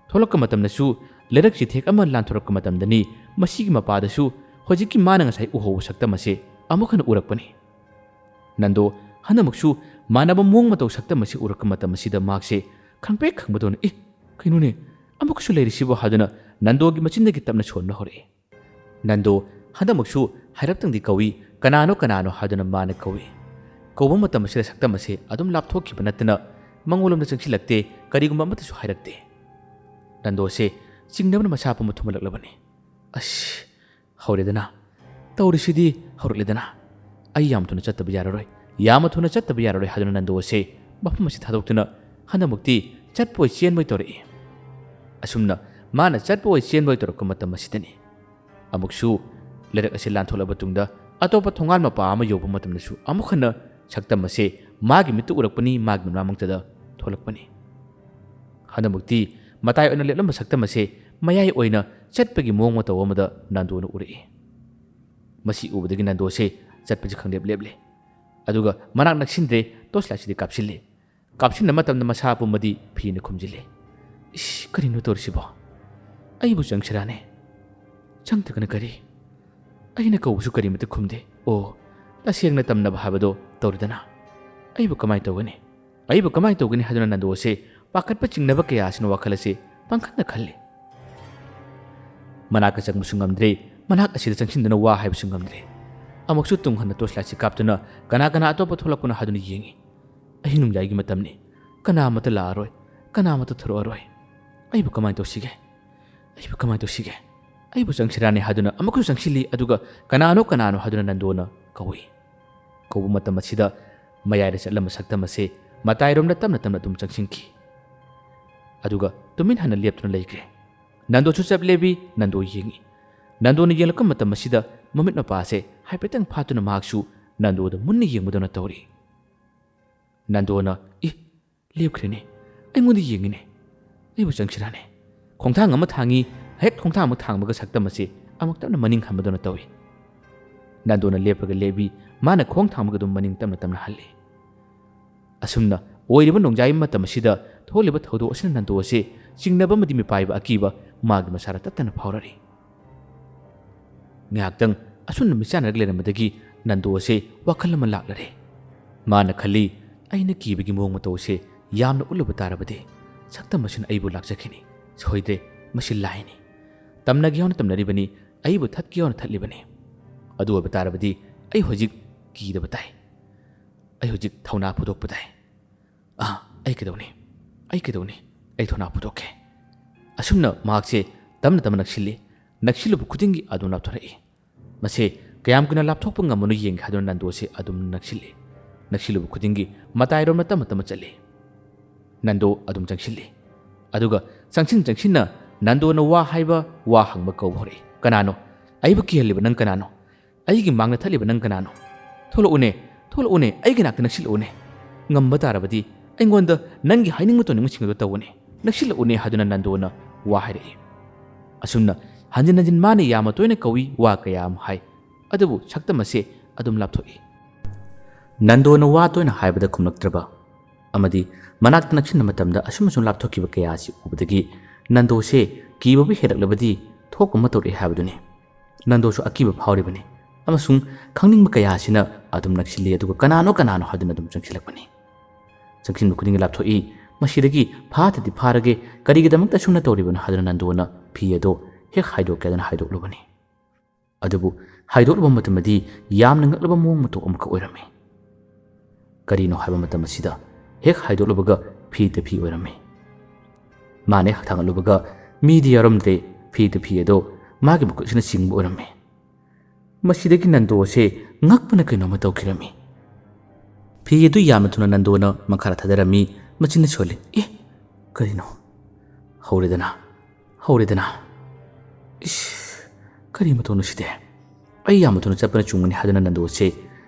ꯊꯣꯛꯂꯛꯄ ꯃꯇꯝꯗꯁꯨ ꯂꯩꯔꯛ ꯆꯤꯊꯦꯛ ꯑꯃ ꯂꯥꯟꯊꯣꯔꯛꯄ ꯃꯇꯝꯗꯅꯤ ꯃꯁꯤꯒꯤ ꯃꯄꯥꯗꯁꯨ ꯍꯧꯖꯤꯛꯀꯤ ꯃꯥꯅ ꯉꯁꯥꯏ ꯎꯍꯧꯕ ꯁꯛꯇꯝ ꯑꯁꯦ ꯑꯃꯨꯛ ꯍꯟꯅ ꯎꯔꯛꯄꯅꯤ꯫ ꯅꯟꯗꯣ ꯍꯟꯗꯛꯃꯛꯁꯨ ꯃꯥꯟꯅꯕ ꯃꯑꯣꯡ ꯃꯇꯧ ꯁꯛꯇꯝ ꯑꯁꯤ ꯎꯔꯛꯄ ꯃꯇꯝ ꯑꯁꯤꯗ ꯃꯍꯥꯛꯁꯦ ꯈꯪꯄ꯭ꯔꯦꯛ ꯈꯪꯕꯗꯧꯅ, "ꯏ, ꯀꯩꯅꯣꯅꯦ, ꯑꯃꯨꯛꯀꯁꯨ ꯂꯩꯔꯤꯁꯤꯕꯣ?" ꯍꯥꯏꯗꯨꯅ ꯅꯟꯗꯣꯒꯤ ꯃꯆꯤꯟꯗꯒꯤ ꯇꯞꯅ ꯁꯣꯟꯕ ꯍꯧꯔꯛꯏ꯫ ꯅꯟꯗꯣ ꯍꯟꯗꯛꯃꯛꯁꯨ ꯍꯥꯏꯔꯞꯇꯪꯗꯤ ꯀꯧꯏ, "ꯀꯅꯥꯅꯣ, ꯀꯅꯥꯅꯣ?" ꯍꯥꯏꯗꯨꯅ ꯃꯥꯅ ꯀꯧꯏ꯫ ꯀꯧꯕ ꯃꯇꯝ ꯑꯁꯤꯗ ꯁꯛꯇꯝ ꯑꯁꯦ ꯑꯗꯨꯝ ꯂꯥꯞꯊꯣꯛꯈꯤꯕ ꯅꯠꯇꯅ ꯃꯉꯣꯟꯂꯣꯝꯗ ꯆꯪꯁꯤꯜꯂꯛꯇꯦ, ꯀꯔꯤꯒꯨꯝꯕ ꯑꯃꯠꯇꯁꯨ ꯍꯥꯏꯔꯛꯇꯦ꯫ ꯅꯟꯗꯣꯁꯦ ꯆꯤꯡꯅꯕꯅ ꯃꯁꯥ ꯄꯨꯝꯕ ꯊꯨꯝꯍꯜꯂꯛꯂꯕꯅꯤ꯫ "ꯑꯁ, ꯍꯧꯔꯦꯗꯅ, ꯇꯧꯔꯤꯁꯤꯗꯤ ꯍꯧꯔꯛꯂꯦꯗꯅ꯫ ꯑꯩ ꯌꯥꯝ ꯊꯨꯅ ꯆꯠꯇꯕ ꯌꯥꯔꯔꯣꯏ, ꯌꯥꯝꯅ ꯊꯨꯅ ꯆꯠꯇꯕ ꯌꯥꯔꯔꯣꯏ" ꯍꯥꯏꯗꯨꯅ ꯅꯟꯗꯣ ꯑꯁꯦ ꯃꯐꯝ ꯑꯁꯤ ꯊꯥꯗꯣꯛꯇꯨꯅ ꯍꯟꯗꯛꯃꯛꯇꯤ ꯆꯠꯄꯣꯏ ꯆꯦꯟꯕꯣꯏ ꯇꯧꯔꯛꯏ꯫ ꯑꯁꯨꯝꯅ ꯃꯥꯅ ꯆꯠꯄꯣꯏ ꯆꯦꯟꯕꯣꯏ ꯇꯧꯔꯛꯄ ꯃꯇꯝ ꯑꯁꯤꯗꯅꯤ ꯑꯃꯨꯛꯁꯨ ꯂꯩꯔꯛ ꯑꯁꯤ ꯂꯥꯟꯊꯣꯛꯂꯕ ꯇꯨꯡꯗ ꯑꯇꯣꯞꯄ ꯊꯣꯡꯒꯥꯜ ꯃꯄꯥ ꯑꯃ ꯌꯧꯕ ꯃꯇꯝꯗꯁꯨ ꯑꯃꯨꯛ ꯍꯟꯅ ꯁꯛꯇꯝ ꯑꯁꯦ ꯃꯥꯒꯤ ꯃꯤꯠꯇ ꯎꯔꯛꯄꯅꯤ, ꯃꯥꯒꯤ ꯃꯤꯠꯃꯥꯡꯃꯛꯇꯗ ꯊꯣꯛꯂꯛꯄꯅꯤ꯫ ꯍꯟꯗꯛꯃꯛꯇꯤ ꯃꯇꯥꯏ ꯑꯣꯏꯅ ꯂꯦꯞꯂꯝꯕ ꯁꯛꯇꯝ ꯑꯁꯦ ꯃꯌꯥꯏ ꯑꯣꯏꯅ ꯆꯠꯄꯒꯤ ꯃꯑꯣꯡ ꯃꯇꯧ ꯑꯃꯗ ꯅꯟꯗꯣꯅ ꯎꯔꯛꯏ꯫ ꯃꯁꯤ ꯎꯕꯗꯒꯤ ꯅꯟꯗꯣꯁꯦ ꯆꯠꯄꯁꯦ ꯈꯪꯂꯦꯞ ꯂꯦꯞꯂꯦ꯫ ꯑꯗꯨꯒ ꯃꯅꯥꯛ ꯅꯛꯁꯤꯟꯗ꯭ꯔꯦ, ꯇꯣꯔꯆ ꯂꯥꯏꯠꯁꯤꯗꯤ ꯀꯥꯞꯁꯤꯜꯂꯦ꯫ ꯀꯥꯞꯁꯤꯟꯕ ꯃꯇꯝꯗ ꯃꯁꯥ ꯄꯨꯝꯕꯗꯤ ꯐꯤꯅ ꯈꯨꯝꯖꯤꯜꯂꯦ꯫ "ꯏꯁ, ꯀꯔꯤꯅꯣ ꯇꯧꯔꯤꯁꯤꯕꯣ? ꯑꯩꯕꯨ ꯆꯪꯁꯤꯔꯥꯅꯦ? ꯆꯪꯗ꯭ꯔꯒꯅ ꯀꯔꯤ? ꯑꯩꯅ ꯀꯧꯕꯁꯨ ꯀꯔꯤꯃꯠꯇ ꯈꯨꯝꯗꯦ꯫ ꯑꯣ, ꯇꯁꯦꯡꯅ ꯇꯝꯅꯕ ꯍꯥꯏꯕꯗꯣ ꯇꯧꯔꯤꯗꯅ꯫ ꯑꯩꯕꯨ ꯀꯃꯥꯏꯅ ꯇꯧꯒꯅꯤ? ꯑꯩꯕꯨ ꯀꯃꯥꯏꯅ ꯇꯧꯒꯅꯤ?" ꯍꯥꯏꯗꯨꯅ ꯅꯟꯗꯣ ꯑꯁꯦ ꯄꯥꯈꯠꯄ ꯆꯤꯡꯅꯕ ꯀꯌꯥ ꯑꯁꯤꯅ ꯋꯥꯈꯜ ꯑꯁꯦ ꯄꯪꯈꯟꯗ ꯈꯜꯂꯤ꯫ ꯃꯅꯥꯛꯇ ꯆꯪꯕꯁꯨ ꯉꯝꯗ꯭ꯔꯦ, ꯃꯅꯥꯛ ꯑꯁꯤꯗ ꯆꯪꯁꯤꯟꯗꯨꯅ ꯋꯥ ꯍꯥꯏꯕꯁꯨ ꯉꯝꯗ꯭ꯔꯦ꯫ ꯑꯃꯨꯛꯁꯨ ꯇꯨꯡ ꯍꯟꯅ ꯇꯣꯔꯆ ꯂꯥꯏꯠꯁꯤ ꯀꯥꯞꯇꯨꯅ ꯀꯅꯥ ꯀꯅꯥ ꯑꯇꯣꯞꯄ ꯊꯣꯛꯂꯛꯄꯅꯣ ꯍꯥꯏꯗꯨꯅ ꯌꯦꯡꯉꯤ꯫ ꯑꯍꯤꯡ ꯅꯣꯡꯌꯥꯏꯒꯤ ꯃꯇꯝꯅꯤ꯫ ꯀꯅꯥ ꯑꯃꯠꯇ ꯂꯥꯛꯑꯔꯣꯏ, ꯀꯅꯥ ꯑꯃꯠꯇ ꯊꯣꯔꯛꯑꯔꯣꯏ꯫ ꯑꯩꯕꯨ ꯀꯃꯥꯏꯅ ꯇꯧꯁꯤꯒꯦ? ꯑꯩꯕꯨ ꯀꯃꯥꯏꯅ ꯇꯧꯁꯤꯒꯦ? ꯑꯩꯕꯨ ꯆꯪꯁꯤꯔꯥꯅꯦ ꯍꯥꯏꯗꯨꯅ ꯑꯃꯨꯛꯀꯁꯨ ꯆꯪꯁꯤꯜꯂꯤ, ꯑꯗꯨꯒ "ꯀꯅꯥꯅꯣ, ꯀꯅꯥꯅꯣ?" ꯍꯥꯏꯗꯨꯅ ꯅꯟꯗꯣꯅ ꯀꯧꯏ꯫ ꯀꯧꯕ ꯃꯇꯝ ꯑꯁꯤꯗ ꯃꯌꯥꯏꯗ ꯆꯠꯂꯝꯕ ꯁꯛꯇꯝ ꯑꯁꯦ ꯃꯇꯥꯏꯔꯣꯝꯗ ꯇꯞꯅ ꯇꯞꯅ ꯑꯗꯨꯝ ꯆꯪꯁꯤꯟꯈꯤ꯫ ꯑꯗꯨꯒ ꯇꯨꯃꯤꯟ ꯍꯟꯅ ꯂꯦꯞꯇꯨꯅ ꯂꯩꯈ꯭ꯔꯦ꯫ ꯅꯟꯗꯣꯁꯨ ꯆꯞ ꯂꯦꯞꯄꯤ, ꯅꯟꯗꯣ ꯌꯦꯡꯉꯤ꯫ ꯅꯟꯗꯣꯅ ꯌꯦꯡꯂꯛꯄ ꯃꯇꯝ ꯑꯁꯤꯗ ꯃꯃꯤꯠ ꯃꯄꯥ ꯑꯁꯦ ꯍꯥꯏꯐꯦꯠꯇꯪ ꯐꯥꯠꯇꯨꯅ ꯃꯍꯥꯛꯁꯨ ꯅꯟꯗꯣꯗ ꯃꯨꯟꯅ ꯌꯦꯡꯕꯗꯧꯅ ꯇꯧꯔꯤ꯫ ꯅꯟꯗꯣꯅ, "ꯏ, ꯂꯦꯞꯈ꯭ꯔꯦꯅꯦ, ꯑꯩꯉꯣꯟꯗ ꯌꯦꯡꯉꯤꯅꯦ, ꯑꯩꯕꯨ ꯆꯪꯁꯤꯔꯥꯅꯦ?" ꯈꯣꯡꯊꯥꯡ ꯑꯃ ꯊꯥꯡꯉꯤ, ꯍꯦꯛ ꯈꯣꯡꯊꯥꯡ ꯑꯃ ꯊꯥꯡꯕꯒ ꯁꯛꯇꯝ ꯑꯁꯤ ꯑꯃꯨꯛ ꯇꯞꯅ ꯃꯅꯤꯡ ꯍꯟꯕꯗꯧꯅ ꯇꯧꯏ꯫ ꯅꯟꯗꯣꯅ ꯂꯦꯞꯄꯒ ꯂꯦꯞꯄꯤ, ꯃꯥꯅ ꯈꯣꯡ ꯊꯥꯡꯕꯒ ꯑꯗꯨꯝ ꯃꯅꯤꯡ ꯇꯞꯅ ꯇꯞꯅ ꯍꯜꯂꯤ꯫ ꯑꯁꯨꯝꯅ ꯑꯣꯏꯔꯤꯕ ꯅꯣꯡꯖꯥꯏ ꯃꯇꯝ ꯑꯁꯤꯗ ꯊꯣꯛꯂꯤꯕ ꯊꯧꯗꯣꯛ ꯑꯁꯤꯅ ꯅꯟꯗꯣ ꯑꯁꯤ ꯆꯤꯡꯅꯕ ꯑꯃꯗꯤ ꯃꯤꯄꯥꯏꯕ ꯑꯀꯤꯕ ꯃꯥꯒꯤ ꯃꯁꯥꯗ ꯇꯠꯇꯅ ꯐꯥꯎꯔꯛꯏ꯫ ꯉꯥꯏꯍꯥꯛꯇꯪ ꯑꯁꯨꯝꯅ ꯃꯤꯠꯆꯥꯟꯅꯔꯒ ꯂꯩꯔꯝꯕꯗꯒꯤ ꯅꯟꯗꯣ ꯑꯁꯤ ꯋꯥꯈꯜ ꯑꯃ ꯂꯥꯛꯂꯔꯦ꯫ ꯃꯥꯅ ꯈꯜꯂꯤ, "ꯑꯩꯅ ꯀꯤꯕꯒꯤ ꯃꯑꯣꯡ ꯃꯇꯧ ꯑꯁꯤ ꯌꯥꯝꯅ ꯎꯠꯂꯨꯕ ꯇꯥꯔꯕꯗꯤ ꯁꯛꯇꯝ ꯑꯁꯤꯅ ꯑꯩꯕꯨ ꯂꯥꯛꯆꯈꯤꯅꯤ꯫ ꯁꯣꯏꯗ꯭ꯔꯦ, ꯃꯁꯤ ꯂꯥꯏꯅꯤ꯫ ꯇꯝꯅꯒꯦ ꯌꯥꯎꯅ ꯇꯝꯅꯔꯤꯕꯅꯤ, ꯑꯩꯕꯨ ꯊꯠꯀꯦ ꯌꯥꯎꯅ ꯊꯠꯂꯤꯕꯅꯤ꯫ ꯑꯗꯨ ꯑꯣꯏꯕ ꯇꯥꯔꯕꯗꯤ ꯑꯩ ꯍꯧꯖꯤꯛ ꯀꯤꯗꯕ ꯇꯥꯏ꯫ ꯑꯩ ꯍꯧꯖꯤꯛ ꯊꯧꯅꯥ ꯐꯨꯗꯣꯛꯄ ꯇꯥꯏ꯫ ꯑꯥ, ꯑꯩ ꯀꯩꯗꯧꯅꯤ? ꯑꯩ ꯀꯩꯗꯧꯅꯤ? ꯑꯩ ꯊꯧꯅꯥ ꯐꯨꯗꯣꯛꯀꯦ꯫" ꯑꯁꯨꯝꯅ ꯃꯍꯥꯛꯁꯦ ꯇꯞꯅ ꯇꯞꯅ ꯅꯛꯁꯤꯜꯂꯤ꯫ ꯅꯛꯁꯤꯜꯂꯨꯕ ꯈꯨꯗꯤꯡꯒꯤ ꯑꯗꯨꯝ ꯂꯥꯞꯊꯣꯔꯛꯏ꯫ ꯃꯁꯦ ꯀꯌꯥꯝ ꯀꯨꯏꯅ ꯂꯥꯞꯊꯣꯛꯄ ꯉꯝꯕꯅꯣ ꯌꯦꯡꯒꯦ ꯍꯥꯏꯗꯨꯅ ꯅꯟꯗꯣꯁꯦ ꯑꯗꯨꯝ ꯅꯛꯁꯤꯜꯂꯤ꯫ ꯅꯛꯁꯤꯜꯂꯨꯕ ꯈꯨꯗꯤꯡꯒꯤ ꯃꯇꯥꯏꯔꯣꯝꯗ ꯇꯞꯅ ꯇꯞꯅ ꯆꯠꯂꯤ꯫ ꯅꯟꯗꯣ ꯑꯗꯨꯝ ꯆꯪꯁꯤꯜꯂꯤ꯫ ꯑꯗꯨꯒ ꯆꯪꯁꯤꯟ ꯆꯪꯁꯤꯟꯅ ꯅꯟꯗꯣꯅ ꯋꯥ ꯍꯥꯏꯕ, ꯋꯥ ꯍꯪꯕ ꯀꯧꯕ ꯍꯧꯔꯛꯏ꯫ "ꯀꯅꯥꯅꯣ? ꯑꯩꯕꯨ ꯀꯤꯍꯜꯂꯤꯕ ꯅꯪ ꯀꯅꯥꯅꯣ? ꯑꯩꯒꯤ ꯃꯥꯡꯗ ꯊꯠꯂꯤꯕ ꯅꯪ ꯀꯅꯥꯅꯣ? ꯊꯣꯛꯂꯛꯎꯅꯦ, ꯊꯣꯛꯂꯛꯎꯅꯦ, ꯑꯩꯒꯤ ꯅꯥꯛꯇ ꯅꯛꯁꯤꯜꯂꯛꯎꯅꯦ꯫ ꯉꯝꯕ ꯇꯥꯔꯕꯗꯤ ꯑꯩꯉꯣꯟꯗ ꯅꯪꯒꯤ ꯍꯥꯏꯅꯤꯡꯕ ꯇꯧꯅꯤꯡꯕꯁꯤꯡ ꯑꯗꯨ ꯇꯧꯎꯅꯦ꯫ ꯅꯛꯁꯤꯜꯂꯛꯎꯅꯦ" ꯍꯥꯏꯗꯨꯅ ꯅꯟꯗꯣꯅ ꯋꯥ ꯍꯥꯏꯔꯛꯏ꯫ ꯑꯁꯨꯝꯅ ꯍꯟꯖꯤꯟ ꯍꯟꯖꯤꯟ ꯃꯥꯅ ꯌꯥꯝꯅ ꯇꯣꯏꯅ ꯀꯧꯏ, ꯋꯥ ꯀꯌꯥ ꯑꯃ ꯍꯥꯏ꯫ ꯑꯗꯨꯕꯨ ꯁꯛꯇꯝ ꯑꯁꯦ ꯑꯗꯨꯝ ꯂꯥꯞꯊꯣꯛꯏ꯫ ꯅꯟꯗꯣꯅ ꯋꯥ ꯇꯣꯏꯅ ꯍꯥꯏꯕꯗ ꯈꯨꯝꯂꯛꯇ꯭ꯔꯕ ꯑꯃꯗꯤ ꯃꯅꯥꯛꯇ ꯅꯛꯁꯤꯟꯕ ꯃꯇꯝꯗ ꯑꯁꯨꯝ ꯑꯁꯨꯝ ꯂꯥꯞꯊꯣꯛꯈꯤꯕ ꯀꯌꯥ ꯑꯁꯤ ꯎꯕꯗꯒꯤ ꯅꯟꯗꯣꯁꯦ ꯀꯤꯕꯕꯨ ꯍꯦꯜꯂꯛꯂꯕꯗꯤ ꯊꯣꯛꯄ ꯑꯃ ꯇꯧꯔꯛꯑꯦ ꯍꯥꯏꯕꯗꯨꯅꯤ꯫ ꯅꯟꯗꯣꯁꯨ ꯑꯀꯤꯕ ꯐꯥꯎꯔꯤꯕꯅꯤ ꯑꯃꯁꯨꯡ ꯈꯪꯅꯤꯡꯕ ꯀꯌꯥ ꯑꯁꯤꯅ ꯑꯗꯨꯝ ꯅꯛꯁꯤꯜꯂꯤ, ꯑꯗꯨꯒ "ꯀꯅꯥꯅꯣ, ꯀꯅꯥꯅꯣ?" ꯍꯥꯏꯗꯨꯅ ꯑꯗꯨꯝ ꯆꯪꯁꯤꯜꯂꯛꯄꯅꯤ꯫ ꯆꯪꯁꯤꯟꯕ ꯈꯨꯗꯤꯡꯒꯤ ꯂꯥꯞꯊꯣꯛꯏ꯫ "ꯃꯁꯤꯗꯒꯤ ꯐꯥꯗ꯭ꯔꯗꯤ ꯐꯥꯔꯒꯦ, ꯀꯔꯤꯒꯤꯗꯃꯛꯇ ꯑꯁꯨꯝꯅ ꯇꯧꯔꯤꯕꯅꯣ?" ꯍꯥꯏꯗꯨꯅ ꯅꯟꯗꯣꯅ ꯐꯤ ꯑꯗꯣ ꯍꯦꯛ ꯍꯥꯏꯗꯣꯛꯀꯦ ꯍꯥꯏꯗꯨꯅ ꯍꯥꯏꯗꯣꯛꯂꯨꯕꯅꯤ꯫ ꯑꯗꯨꯕꯨ ꯍꯥꯏꯗꯣꯛꯂꯨꯕ ꯃꯇꯝꯗꯗꯤ ꯌꯥꯝꯅ ꯉꯛꯂꯕ ꯃꯑꯣꯡ ꯃꯇꯧ ꯑꯃꯈꯛ ꯑꯣꯏꯔꯝꯃꯤ꯫ ꯀꯔꯤꯅꯣ ꯍꯥꯏꯕ ꯃꯇꯝ ꯑꯁꯤꯗ ꯍꯦꯛ ꯍꯥꯏꯗꯣꯛꯂꯨꯕꯒ ꯐꯤꯗ ꯐꯤ ꯑꯣꯏꯔꯝꯃꯤ꯫ ꯃꯥꯅ ꯍꯦꯛ ꯊꯥꯡꯒꯠꯂꯨꯕꯒ ꯃꯤꯗꯤ ꯌꯥꯎꯔꯝꯗ꯭ꯔꯦ, ꯐꯤꯗ ꯐꯤ ꯑꯗꯣ ꯃꯥꯒꯤ ꯃꯈꯨꯠꯁꯤꯅ ꯆꯤꯡꯕ ꯑꯣꯏꯔꯝꯃꯤ꯫ ꯃꯁꯤꯗꯒꯤ ꯅꯟꯗꯣ ꯑꯁꯦ ꯉꯛꯄꯅ ꯀꯩꯅꯣꯝꯃ ꯇꯧꯈꯤꯔꯝꯃꯤ꯫ ꯐꯤ ꯑꯗꯨ ꯌꯥꯝꯅ ꯊꯨꯅ ꯅꯟꯗꯣꯅ ꯃꯈꯥꯗ ꯊꯥꯗꯔꯝꯃꯤ꯫ ꯃꯆꯤꯟꯅ ꯁꯣꯜꯂꯤ꯫ "ꯑꯦ, ꯀꯔꯤꯅꯣ? ꯍꯧꯔꯦꯗꯅ, ꯍꯧꯔꯦꯗꯅ꯫ ꯏꯁ, ꯀꯔꯤ ꯃꯇꯧꯅꯣ ꯁꯤꯗꯤ? ꯑꯩ ꯌꯥꯝꯅ ꯊꯨꯅ ꯆꯠꯄꯅ ꯆꯨꯝꯒꯅꯤ" ꯍꯥꯏꯗꯨꯅ ꯅꯟꯗꯣꯁꯦ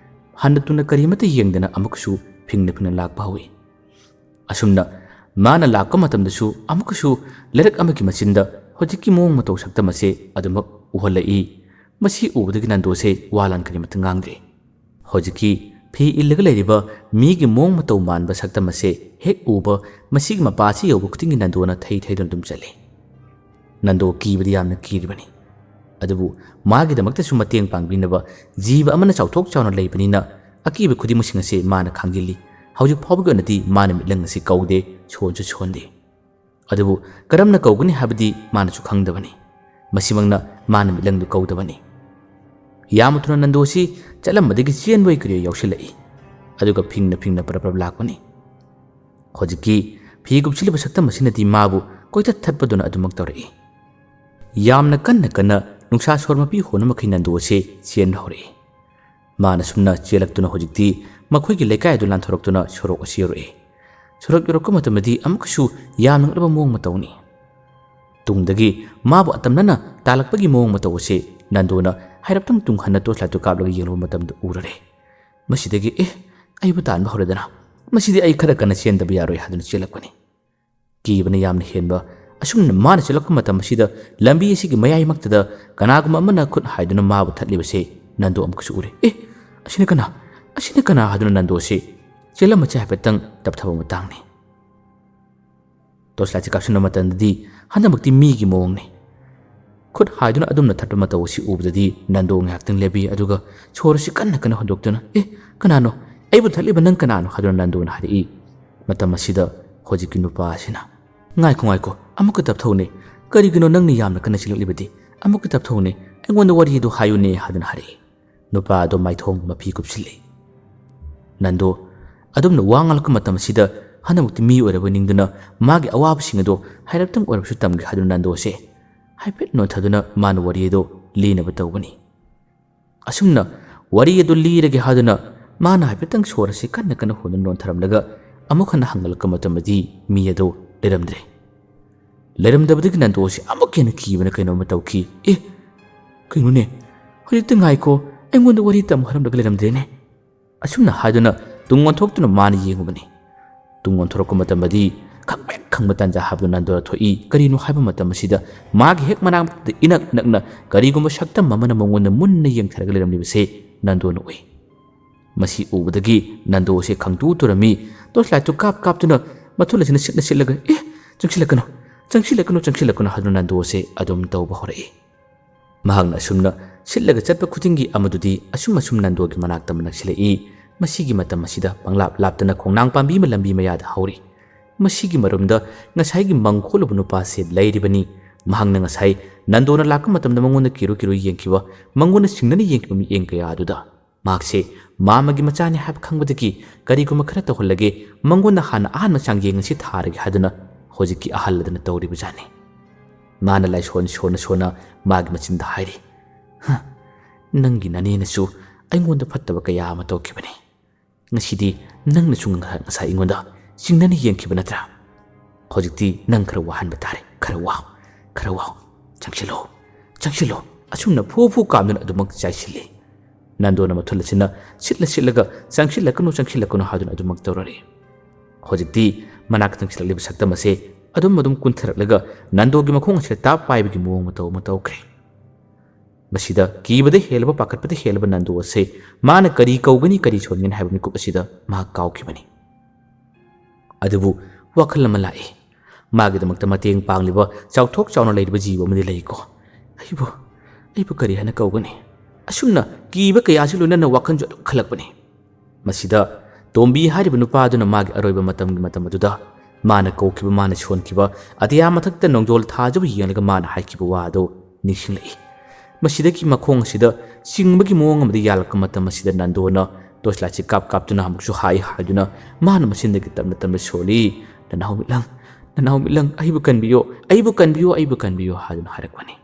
ꯍꯟꯅ ꯇꯨꯅ ꯀꯔꯤꯃꯠꯇ ꯌꯦꯡꯗꯅ ꯑꯃꯨꯛꯀꯁꯨ ꯐꯤꯡꯅ ꯐꯤꯡꯅ ꯂꯥꯛꯄ ꯍꯧꯏ꯫ ꯑꯁꯨꯝꯅ ꯃꯥꯅ ꯂꯥꯛꯄ ꯃꯇꯝꯗꯁꯨ ꯑꯃꯨꯛꯀꯁꯨ ꯂꯩꯔꯛ ꯑꯃꯒꯤ ꯃꯆꯤꯟꯗ ꯍꯧꯖꯤꯛꯀꯤ ꯃꯑꯣꯡ ꯃꯇꯧ ꯁꯛꯇꯝ ꯑꯁꯦ ꯑꯗꯨꯃꯛ ꯎꯍꯜꯂꯛꯏ꯫ ꯃꯁꯤ ꯎꯕꯗꯒꯤ ꯅꯟꯗꯣꯁꯦ ꯋꯥ ꯂꯥꯟ ꯀꯔꯤꯃꯠꯇ ꯉꯥꯡꯗ꯭ꯔꯦ꯫ ꯍꯧꯖꯤꯛꯀꯤ ꯐꯤ ꯏꯜꯂꯒ ꯂꯩꯔꯤꯕ ꯃꯤꯒꯤ ꯃꯑꯣꯡ ꯃꯇꯧ ꯃꯥꯟꯕ ꯁꯛꯇꯝ ꯑꯁꯦ ꯍꯦꯛ ꯎꯕ, ꯃꯁꯤꯒꯤ ꯃꯄꯥ ꯑꯁꯤ ꯌꯧꯕ ꯈꯨꯗꯤꯡꯒꯤ ꯅꯟꯗꯣꯅ ꯊꯩ ꯊꯩꯗꯨꯅ ꯑꯗꯨꯝ ꯆꯠꯂꯤ꯫ ꯅꯟꯗꯣ ꯀꯤꯕꯗꯤ ꯌꯥꯝꯅ ꯀꯤꯔꯤꯕꯅꯤ꯫ ꯑꯗꯨꯕꯨ ꯃꯥꯒꯤꯗꯃꯛꯇꯁꯨ ꯃꯇꯦꯡ ꯄꯥꯡꯕꯤꯅꯕ ꯖꯤꯕ ꯑꯃꯅ ꯆꯥꯎꯊꯣꯛ ꯆꯥꯎꯅ ꯂꯩꯕꯅꯤꯅ ꯑꯀꯤꯕ ꯈꯨꯗꯤꯡꯃꯛꯁꯤꯡ ꯑꯁꯦ ꯃꯥꯅ ꯈꯥꯡꯖꯤꯜꯂꯤ꯫ ꯍꯧꯖꯤꯛ ꯐꯥꯎꯕꯒꯤ ꯑꯣꯏꯅꯗꯤ ꯃꯥꯅ ꯃꯤꯠꯂꯪ ꯑꯁꯤ ꯀꯧꯗꯦ, ꯁꯣꯟꯁꯨ ꯁꯣꯟꯗꯦ꯫ ꯑꯗꯨꯕꯨ ꯀꯔꯝꯅ ꯀꯧꯒꯅꯤ ꯍꯥꯏꯕꯗꯤ ꯃꯥꯅꯁꯨ ꯈꯪꯗꯕꯅꯤ꯫ ꯃꯁꯤꯃꯛꯅ ꯃꯥꯅ ꯃꯤꯠꯂꯪꯗꯨ ꯀꯧꯗꯕꯅꯤ꯫ ꯌꯥꯝꯅ ꯊꯨꯅ ꯅꯟꯗꯣꯁꯤ ꯆꯠꯂꯝꯕꯗꯒꯤ ꯆꯦꯟꯕꯣꯏ ꯀꯔꯤꯑꯣꯏ ꯌꯥꯎꯁꯤꯜꯂꯛꯏ꯫ ꯑꯗꯨꯒ ꯐꯤꯡꯅ ꯐꯤꯡꯅ ꯄꯔꯞ ꯄꯔꯞ ꯂꯥꯛꯄꯅꯤ꯫ ꯍꯧꯖꯤꯛꯀꯤ ꯐꯤ ꯀꯨꯞꯁꯤꯜꯂꯤꯕ ꯁꯛꯇꯝ ꯑꯁꯤꯅꯗꯤ ꯃꯥꯕꯨ ꯀꯣꯏꯊꯠ ꯊꯠꯄꯗꯨꯅ ꯑꯗꯨꯃꯛ ꯇꯧꯔꯛꯏ꯫ ꯌꯥꯝꯅ ꯀꯟꯅ ꯀꯟꯅ ꯅꯨꯡꯁꯥ ꯁꯣꯔ ꯃꯄꯤ ꯍꯣꯟꯕ ꯃꯈꯩ ꯅꯟꯗꯣꯁꯤ ꯆꯦꯟꯕ ꯍꯧꯔꯛꯏ꯫ ꯃꯥꯅ ꯁꯨꯝꯅ ꯆꯦꯜꯂꯛꯇꯨꯅ ꯍꯧꯖꯤꯛꯇꯤ ꯃꯈꯣꯏꯒꯤ ꯂꯩꯀꯥꯏ ꯑꯗꯨ ꯂꯥꯟꯊꯣꯔꯛꯇꯨꯅ ꯁꯣꯔꯣꯛ ꯑꯁꯤ ꯌꯧꯔꯛꯏ꯫ ꯁꯣꯔꯣꯛ ꯌꯧꯔꯛꯄ ꯃꯇꯝꯗꯗꯤ ꯑꯃꯨꯛꯀꯁꯨ ꯌꯥꯝꯅ ꯉꯛꯂꯕ ꯃꯑꯣꯡ ꯃꯇꯧꯅꯤ꯫ ꯇꯨꯡꯗꯒꯤ ꯃꯥꯕꯨ ꯑꯇꯝꯅꯅ ꯇꯥꯜꯂꯛꯄꯒꯤ ꯃꯑꯣꯡ ꯃꯇꯧ ꯑꯁꯤ ꯅꯟꯗꯣꯅ ꯍꯥꯏꯔꯞꯇꯪ ꯇꯨꯡ ꯍꯟꯅ ꯇꯣꯔꯆ ꯂꯥꯏꯠꯇꯨ ꯀꯥꯞꯂꯒ ꯌꯦꯡꯂꯨꯕ ꯃꯇꯝꯗ ꯎꯔꯔꯦ꯫ ꯃꯁꯤꯗꯒꯤ "ꯑꯦ, ꯑꯩꯕꯨ ꯇꯥꯟꯕ ꯍꯧꯔꯦꯗꯅ, ꯃꯁꯤꯗꯤ ꯑꯩ ꯈꯔ ꯀꯟꯅ ꯆꯦꯟꯗꯕ ꯌꯥꯔꯣꯏ" ꯍꯥꯏꯗꯨꯅ ꯆꯦꯜꯂꯛꯄꯅꯤ꯫ ꯀꯤꯕꯅ ꯌꯥꯝꯅ ꯍꯦꯟꯕ ꯑꯁꯨꯝꯅ ꯃꯥꯅ ꯆꯦꯜꯂꯛꯄ ꯃꯇꯝ ꯑꯁꯤꯗ ꯂꯝꯕꯤ ꯑꯁꯤꯒꯤ ꯃꯌꯥꯏꯃꯛꯇꯗ ꯀꯅꯥꯒꯨꯝꯕ ꯑꯃꯅ ꯈꯨꯠ ꯍꯥꯏꯗꯨꯅ ꯃꯥꯕꯨ ꯊꯠꯂꯤꯕꯁꯦ ꯅꯟꯗꯣ ꯑꯃꯨꯛꯀꯁꯨ ꯎꯔꯦ꯫ "ꯑꯦ, ꯑꯁꯤꯅ ꯀꯅꯥ? ꯑꯁꯤꯅ ꯀꯅꯥ?" ꯍꯥꯏꯗꯨꯅ ꯅꯟꯗꯣꯁꯤ ꯆꯦꯜꯂꯝꯕꯁꯦ ꯍꯥꯏꯐꯦꯠꯇꯪ ꯇꯞꯊꯕ ꯃꯇꯥꯡꯅꯤ꯫ ꯇꯣꯔꯆ ꯂꯥꯏꯠꯁꯦ ꯀꯥꯞꯁꯤꯟꯕ ꯃꯇꯝꯗꯗꯤ ꯍꯟꯗꯛꯃꯛꯇꯤ ꯃꯤꯒꯤ ꯃꯑꯣꯡꯅꯤ꯫ ꯈꯨꯠ ꯍꯥꯏꯗꯨꯅ ꯑꯗꯨꯝꯅ ꯊꯠꯄ ꯃꯇꯧ ꯑꯁꯤ ꯎꯕꯗꯗꯤ ꯅꯟꯗꯣ ꯉꯥꯏꯍꯥꯛꯇꯪ ꯂꯦꯞꯄꯤ, ꯑꯗꯨꯒ ꯁꯣꯔ ꯑꯁꯤ ꯀꯟꯅ ꯀꯟꯅ ꯍꯣꯟꯗꯣꯛꯇꯨꯅ, "ꯑꯦ, ꯀꯅꯥꯅꯣ? ꯑꯩꯕꯨ ꯊꯠꯂꯤꯕ ꯅꯪ ꯀꯅꯥꯅꯣ?" ꯍꯥꯏꯗꯨꯅ ꯅꯟꯗꯣꯅ ꯍꯥꯏꯔꯛꯏ꯫ ꯃꯇꯝ ꯑꯁꯤꯗ ꯍꯧꯖꯤꯛꯀꯤ ꯅꯨꯄꯥ ꯑꯁꯤꯅ, "ꯉꯥꯏꯈꯣ, ꯉꯥꯏꯈꯣ, ꯑꯃꯨꯛꯀ ꯇꯞꯊꯧꯅꯦ꯫ ꯀꯔꯤꯒꯤꯅꯣ ꯅꯪꯅ ꯌꯥꯝꯅ ꯀꯟꯅ ꯆꯦꯜꯂꯛꯂꯤꯕꯗꯤ? ꯑꯃꯨꯛꯀ ꯇꯞꯊꯧꯅꯦ꯫ ꯑꯩꯉꯣꯟꯗ ꯋꯥꯔꯤ ꯑꯗꯨ ꯍꯥꯏꯌꯨꯅꯦ" ꯍꯥꯏꯗꯨꯅ ꯍꯥꯏꯔꯛꯏ꯫ ꯅꯨꯄꯥ ꯑꯗꯨ ꯃꯥꯏꯊꯣꯡ ꯃꯄꯤ ꯀꯨꯞꯁꯤꯜꯂꯤ꯫ ꯅꯟꯗꯣ ꯑꯗꯨꯝꯅ ꯋꯥ ꯉꯥꯡꯂꯛꯄ ꯃꯇꯝ ꯑꯁꯤꯗ ꯍꯟꯗꯛꯃꯛꯇꯤ ꯃꯤ ꯑꯣꯏꯔꯕ ꯅꯤꯡꯗꯨꯅ ꯃꯥꯒꯤ ꯑꯋꯥꯕꯁꯤꯡ ꯑꯗꯨ ꯍꯥꯏꯔꯞꯇꯪ ꯑꯣꯏꯔꯕꯁꯨ ꯇꯝꯒꯦ ꯍꯥꯏꯗꯨꯅ ꯅꯟꯗꯣꯁꯦ ꯍꯥꯏꯐꯦꯠ ꯅꯣꯟꯊꯗꯨꯅ ꯃꯥꯅ ꯋꯥꯔꯤ ꯑꯗꯨ ꯂꯤꯅꯕ ꯇꯧꯕꯅꯤ꯫ ꯑꯁꯨꯝꯅ ꯋꯥꯔꯤ ꯑꯗꯨ ꯂꯤꯔꯒꯦ ꯍꯥꯏꯗꯨꯅ ꯃꯥꯅ ꯍꯥꯏꯐꯦꯠꯇꯪ ꯁꯣꯔ ꯑꯁꯤ ꯀꯟꯅ ꯀꯟꯅ ꯍꯣꯟꯗꯨꯅ ꯅꯣꯟꯊꯔꯝꯂꯒ ꯑꯃꯨꯛ ꯍꯟꯅ ꯍꯪꯒꯠꯂꯛꯄ ꯃꯇꯝꯗꯗꯤ ꯃꯤ ꯑꯗꯨ ꯂꯩꯔꯝꯗ꯭ꯔꯦ꯫ ꯂꯩꯔꯝꯗꯕꯗꯒꯤ ꯅꯟꯗꯣꯁꯤ ꯑꯃꯨꯛꯀ ꯍꯦꯟꯅ ꯀꯤꯕꯅ ꯀꯩꯅꯣꯝꯃ ꯇꯧꯈꯤ꯫ "ꯑꯦ, ꯀꯩꯅꯣꯅꯦ? ꯍꯧꯖꯤꯛꯇ ꯉꯥꯏꯈꯣ, ꯑꯩꯉꯣꯟꯗ ꯋꯥꯔꯤ ꯇꯝꯃꯨ ꯍꯥꯏꯔꯝꯂꯒ ꯂꯩꯔꯝꯗ꯭ꯔꯦꯅꯦ?" ꯑꯁꯨꯝꯅ ꯍꯥꯏꯗꯨꯅ ꯇꯨꯡ ꯑꯣꯟꯊꯣꯛꯇꯨꯅ ꯃꯥꯅ ꯌꯦꯡꯉꯨꯕꯅꯤ꯫ ꯇꯨꯡ ꯑꯣꯟꯊꯣꯔꯛꯄ ꯃꯇꯝꯗꯗꯤ ꯈꯪꯄ꯭ꯔꯦꯛ ꯈꯪꯕ ꯇꯥꯟꯖꯥ ꯍꯥꯏꯕꯗꯨ ꯅꯟꯗꯣꯅ ꯊꯣꯛꯏ꯫ ꯀꯔꯤꯅꯣ ꯍꯥꯏꯕ ꯃꯇꯝ ꯑꯁꯤꯗ ꯃꯥꯒꯤ ꯍꯦꯛ ꯃꯅꯥꯛꯇ ꯏꯅꯛ ꯅꯛꯅ ꯀꯔꯤꯒꯨꯝꯕ ꯁꯛꯇꯝ ꯑꯃꯅ ꯃꯉꯣꯟꯗ ꯃꯨꯟꯅ ꯌꯦꯡꯊꯔꯒ ꯂꯩꯔꯝꯂꯤꯕꯁꯦ ꯅꯟꯗꯣꯅ ꯎꯏ꯫ ꯃꯁꯤ ꯎꯕꯗꯒꯤ ꯅꯟꯗꯣꯁꯦ ꯈꯪꯇꯨ ꯇꯨꯔꯝꯃꯤ꯫ ꯇꯣꯔꯆ ꯂꯥꯏꯠꯇꯨ ꯀꯥꯞ ꯀꯥꯞꯇꯨꯅ ꯃꯊꯨꯜ ꯑꯁꯤꯅ ꯁꯤꯠꯅ ꯁꯤꯠꯂꯒ, "ꯑꯦ, ꯆꯪꯁꯤꯜꯂꯛꯀꯅꯨ, ꯆꯪꯁꯤꯜꯂꯛꯀꯅꯨ, ꯆꯪꯁꯤꯜꯂꯛꯀꯅꯨ" ꯍꯥꯏꯗꯨꯅ ꯅꯟꯗꯣꯁꯦ ꯑꯗꯨꯝ ꯇꯧꯕ ꯍꯧꯔꯛꯏ꯫ ꯃꯍꯥꯛꯅ ꯑꯁꯨꯝꯅ ꯁꯤꯠꯂꯒ ꯆꯠꯄ ꯈꯨꯗꯤꯡꯒꯤ ꯑꯃꯗꯨꯗꯤ ꯑꯁꯨꯝ ꯑꯁꯨꯝ ꯅꯟꯗꯣꯒꯤ ꯃꯅꯥꯛꯇ ꯑꯃ ꯅꯛꯁꯤꯜꯂꯛꯏ꯫ ꯃꯁꯤꯒꯤ ꯃꯇꯝ ꯑꯁꯤꯗ ꯄꯪꯂꯥꯞ ꯂꯥꯞꯇꯅ ꯈꯣꯡꯅꯥꯡ ꯄꯥꯝꯕꯤ ꯑꯃ ꯂꯝꯕꯤ ꯃꯌꯥꯗ ꯍꯧꯔꯤ꯫ ꯃꯁꯤꯒꯤ ꯃꯔꯨꯝꯗ ꯉꯁꯥꯏꯒꯤ ꯃꯪ ꯈꯣꯠꯂꯨꯕ ꯅꯨꯄꯥꯁꯦ ꯂꯩꯔꯤꯕꯅꯤ꯫ ꯃꯍꯥꯛꯅ ꯉꯁꯥꯏ ꯅꯟꯗꯣꯅ ꯂꯥꯛꯄ ꯃꯇꯝꯗ ꯃꯉꯣꯟꯗ ꯀꯤꯔꯨ ꯀꯤꯔꯨ ꯌꯦꯡꯈꯤꯕ, ꯃꯉꯣꯟꯗ ꯆꯤꯡꯅꯅ ꯌꯦꯡꯈꯤꯕ ꯃꯤꯠꯌꯦꯡ ꯀꯌꯥ ꯑꯗꯨꯗ ꯃꯍꯥꯛꯁꯦ ꯃꯥꯝꯃꯒꯤ ꯃꯆꯥꯅꯤ ꯍꯥꯏꯕ ꯈꯪꯕꯗꯒꯤ ꯀꯔꯤꯒꯨꯝꯕ ꯈꯔ ꯇꯧꯍꯜꯂꯒꯦ, ꯃꯉꯣꯟꯗ ꯍꯥꯟꯅ ꯑꯍꯥꯟꯕ ꯆꯥꯡꯌꯦꯡ ꯑꯁꯤ ꯊꯥꯔꯒꯦ ꯍꯥꯏꯗꯨꯅ ꯍꯧꯖꯤꯛꯀꯤ ꯑꯍꯜ ꯑꯗꯨꯅ ꯇꯧꯔꯤꯕꯖꯥꯠꯅꯤ꯫ ꯃꯥꯅ ꯂꯥꯏꯁꯣꯟ ꯁꯣꯟꯅ ꯁꯣꯟꯅ ꯃꯥꯒꯤ ꯃꯆꯤꯟꯗ ꯍꯥꯏꯔꯤ, "ꯍ, ꯅꯪꯒꯤ ꯅꯅꯦꯅꯁꯨ ꯑꯩꯉꯣꯟꯗ ꯐꯠꯇꯕ ꯀꯌꯥ ꯑꯃ ꯇꯧꯈꯤꯕꯅꯤ꯫ ꯉꯁꯤꯗꯤ ꯅꯪꯅꯁꯨ ꯉ-, ꯉꯁꯥꯏ ꯑꯩꯉꯣꯟꯗ ꯆꯤꯡꯅꯅ ꯌꯦꯡꯈꯤꯕ ꯅꯠꯇ꯭ꯔꯥ? ꯍꯧꯖꯤꯛꯇꯤ ꯅꯪ ꯈꯔ ꯋꯥꯍꯟꯕ ꯇꯥꯔꯦ꯫ ꯈꯔ ꯋꯥꯎ, ꯈꯔ ꯋꯥꯎ꯫ ꯆꯪꯁꯤꯜꯂꯣ, ꯆꯪꯁꯤꯜꯂꯣ꯫" ꯑꯁꯨꯝꯅ ꯐꯨ ꯐꯨ ꯀꯥꯝꯗꯨꯅ ꯑꯗꯨꯃꯛ ꯆꯥꯏꯁꯤꯜꯂꯤ꯫ ꯅꯟꯗꯣꯅ ꯃꯊꯨꯜ ꯑꯁꯤꯅ ꯁꯤꯠꯂ ꯁꯤꯠꯂꯒ, "ꯆꯪꯁꯤꯜꯂꯛꯀꯅꯨ, ꯆꯪꯁꯤꯜꯂꯛꯀꯅꯨ" ꯍꯥꯏꯗꯨꯅ ꯑꯗꯨꯃꯛ ꯇꯧꯔꯔꯤ꯫ ꯍꯧꯖꯤꯛꯇꯤ ꯃꯅꯥꯛꯇ ꯆꯪꯁꯤꯜꯂꯛꯂꯤꯕ ꯁꯛꯇꯝ ꯑꯁꯦ ꯑꯗꯨꯝ ꯑꯗꯨꯝ ꯀꯨꯟꯊꯔꯛꯂꯒ ꯅꯟꯗꯣꯒꯤ ꯃꯈꯣꯡ ꯑꯁꯤꯗ ꯇꯥꯞ ꯄꯥꯏꯕꯒꯤ ꯃꯑꯣꯡ ꯃꯇꯧ ꯑꯃ ꯇꯧꯈ꯭ꯔꯦ꯫ ꯃꯁꯤꯗ ꯀꯤꯕꯗ ꯍꯦꯜꯂꯕ, ꯄꯥꯈꯠꯄꯗ ꯍꯦꯜꯂꯕ ꯅꯟꯗꯣ ꯑꯁꯦ ꯃꯥꯅ ꯀꯔꯤ ꯀꯧꯒꯅꯤ, ꯀꯔꯤ ꯁꯣꯟꯒꯅꯤ ꯍꯥꯏꯕ ꯃꯤꯀꯨꯞ ꯑꯁꯤꯗ ꯃꯍꯥꯛ ꯀꯥꯎꯈꯤꯕꯅꯤ꯫ ꯑꯗꯨꯕꯨ ꯋꯥꯈꯜ ꯑꯃ ꯂꯥꯛꯏ꯫ ꯃꯥꯒꯤꯗꯃꯛꯇ ꯃꯇꯦꯡ ꯄꯥꯡꯂꯤꯕ, ꯆꯥꯎꯊꯣꯛ ꯆꯥꯎꯅ ꯂꯩꯔꯤꯕ ꯖꯤꯕ ꯑꯃꯗꯤ ꯂꯩꯀꯣ꯫ ꯑꯩꯕꯨ, ꯑꯩꯕꯨ ꯀꯔꯤ ꯍꯥꯏꯅ ꯀꯧꯒꯅꯤ? ꯑꯁꯨꯝꯅ ꯀꯤꯕ ꯀꯌꯥꯁꯤ ꯂꯣꯏꯅꯅ ꯋꯥꯈꯜꯁꯨ ꯑꯗꯨꯝ ꯈꯜꯂꯛꯄꯅꯤ꯫ ꯃꯁꯤꯗ ꯇꯣꯝꯕꯤ ꯍꯥꯏꯔꯤꯕ ꯅꯨꯄꯥ ꯑꯗꯨꯅ ꯃꯥꯒꯤ ꯑꯔꯣꯏꯕ ꯃꯇꯝꯒꯤ ꯃꯇꯝ ꯑꯗꯨꯗ ꯃꯥꯅ ꯀꯧꯈꯤꯕ, ꯃꯥꯅ ꯁꯣꯟꯈꯤꯕ, ꯑꯇꯤꯌꯥ ꯃꯊꯛꯇ ꯅꯣꯡꯖꯣꯜ ꯊꯥꯖꯕ ꯌꯦꯡꯂꯒ ꯃꯥꯅ ꯍꯥꯏꯈꯤꯕ ꯋꯥ ꯑꯗꯨ ꯅꯤꯡꯁꯤꯡꯂꯛꯏ꯫ ꯃꯁꯤꯗꯒꯤ ꯃꯈꯣꯡ ꯑꯁꯤꯗ ꯆꯤꯡꯕꯒꯤ ꯃꯑꯣꯡ ꯑꯃꯗ ꯌꯥꯜꯂꯛꯄ ꯃꯇꯝ ꯑꯁꯤꯗ ꯅꯟꯗꯣꯅ ꯇꯣꯔꯆ ꯂꯥꯏꯠꯁꯤ ꯀꯥꯞ ꯀꯥꯞꯇꯨꯅ ꯑꯃꯨꯛꯁꯨ ꯍꯥꯏ ꯍꯥꯏꯗꯨꯅ ꯃꯥꯅ ꯃꯆꯤꯟꯗꯒꯤ ꯇꯞꯅ ꯇꯞꯅ ꯁꯣꯜꯂꯤ, "ꯅꯅꯥꯎ ꯃꯤꯠꯂꯪ, ꯅꯅꯥꯎ ꯃꯤꯠꯂꯪ, ꯑꯩꯕꯨ ꯀꯟꯕꯤꯌꯣ, ꯑꯩꯕꯨ ꯀꯟꯕꯤꯌꯣ, ꯑꯩꯕꯨ ꯀꯟꯕꯤꯌꯣ" ꯍꯥꯏꯗꯨꯅ ꯍꯥꯏꯔꯛꯄꯅꯤ꯫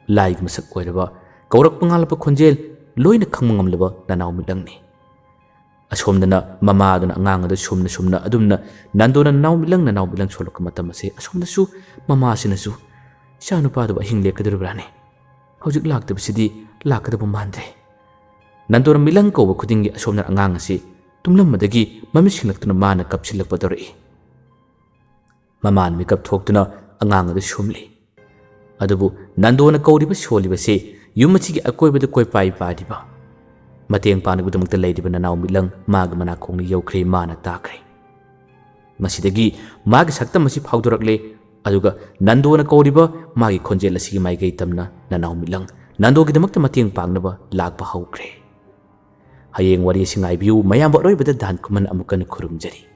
ꯂꯥꯏꯒꯤ ꯃꯁꯛ ꯑꯣꯏꯔꯕ, ꯀꯧꯔꯛꯄ ꯉꯥꯡꯂꯛꯄ ꯈꯣꯟꯖꯦꯜ ꯂꯣꯏꯅ ꯈꯪꯕ ꯉꯝꯂꯕ ꯅꯅꯥꯎ ꯃꯤꯠꯂꯪꯅꯤ꯫ ꯑꯁꯣꯝꯗꯅ ꯃꯃꯥꯗꯨꯅ ꯑꯉꯥꯡ ꯑꯗꯨ ꯁꯨꯝꯅ ꯁꯨꯝꯅ ꯑꯗꯨꯝꯅ ꯅꯟꯗꯣꯅ ꯅꯅꯥꯎ ꯃꯤꯠꯂꯪ ꯅꯅꯥꯎ ꯃꯤꯠꯂꯪ ꯁꯣꯜꯂꯛꯄ ꯃꯇꯝ ꯑꯁꯤ ꯑꯁꯣꯝꯗꯁꯨ ꯃꯃꯥꯁꯤꯅꯁꯨ "ꯏꯆꯥꯅꯨꯄꯥꯗꯨꯕꯨ ꯑꯍꯤꯡ ꯂꯦꯛꯀꯗꯧꯔꯤꯕ꯭ꯔꯥꯅꯦ? ꯍꯧꯖꯤꯛ ꯂꯥꯛꯇꯕꯁꯤꯗꯤ ꯂꯥꯛꯀꯗꯕ ꯃꯥꯟꯗ꯭ꯔꯦ"꯫ ꯅꯟꯗꯣꯅ ꯃꯤꯠꯂꯪ ꯀꯧꯕ ꯈꯨꯗꯤꯡꯒꯤ ꯑꯁꯣꯝꯗ ꯑꯉꯥꯡ ꯑꯁꯤ ꯇꯨꯝꯂꯝꯕꯗꯒꯤ ꯃꯃꯤꯠ ꯁꯤꯡꯂꯛꯇꯨꯅ ꯃꯥꯅ ꯀꯞꯁꯤꯜꯂꯛꯄ ꯇꯧꯔꯛꯏ꯫ ꯃꯃꯥꯅ ꯃꯤꯀꯞ ꯊꯣꯛꯇꯨꯅ ꯑꯉꯥꯡ ꯑꯗꯨ ꯁꯨꯝꯂꯤ꯫ ꯑꯗꯨꯕꯨ ꯅꯟꯗꯣꯅ ꯀꯧꯔꯤꯕ ꯁꯣꯜꯂꯤꯕꯁꯤ ꯌꯨꯝ ꯑꯁꯤꯒꯤ ꯑꯀꯣꯏꯕꯗ ꯀꯣꯏꯄꯥꯏ ꯄꯥꯏꯔꯤꯕ, ꯃꯇꯦꯡ ꯄꯥꯡꯅꯕꯒꯤꯗꯃꯛꯇ ꯂꯩꯔꯤꯕ ꯅꯅꯥꯎ ꯃꯤꯠꯂꯪ ꯃꯥꯒꯤ ꯃꯅꯥꯀꯣꯡꯅ ꯌꯧꯈ꯭ꯔꯦ, ꯃꯥꯅ ꯇꯥꯈ꯭ꯔꯦ꯫ ꯃꯁꯤꯗꯒꯤ ꯃꯥꯒꯤ ꯁꯛꯇꯝ ꯑꯁꯤ ꯐꯥꯎꯗꯣꯔꯛꯂꯦ꯫ ꯑꯗꯨꯒ ꯅꯟꯗꯣꯅ ꯀꯧꯔꯤꯕ ꯃꯥꯒꯤ ꯈꯣꯟꯖꯦꯜ ꯑꯁꯤꯒꯤ ꯃꯥꯏꯀꯩ ꯇꯝꯅ ꯅꯅꯥꯎ ꯃꯤꯠꯂꯪ ꯅꯟꯗꯣꯒꯤꯗꯃꯛꯇ ꯃꯇꯦꯡ ꯄꯥꯡꯅꯕ ꯂꯥꯛꯄ ꯍꯧꯈ꯭ꯔꯦ꯫ ꯍꯌꯦꯡ ꯋꯥꯔꯤ ꯑꯁꯤ ꯉꯥꯏꯕꯤꯌꯨ꯫ ꯃꯌꯥꯝꯕꯨ ꯑꯔꯣꯏꯕꯗ ꯗꯥꯟ ꯈꯨꯃꯟ ꯑꯃꯨꯛ ꯍꯟꯅ ꯈꯨꯔꯨꯝꯖꯔꯤ꯫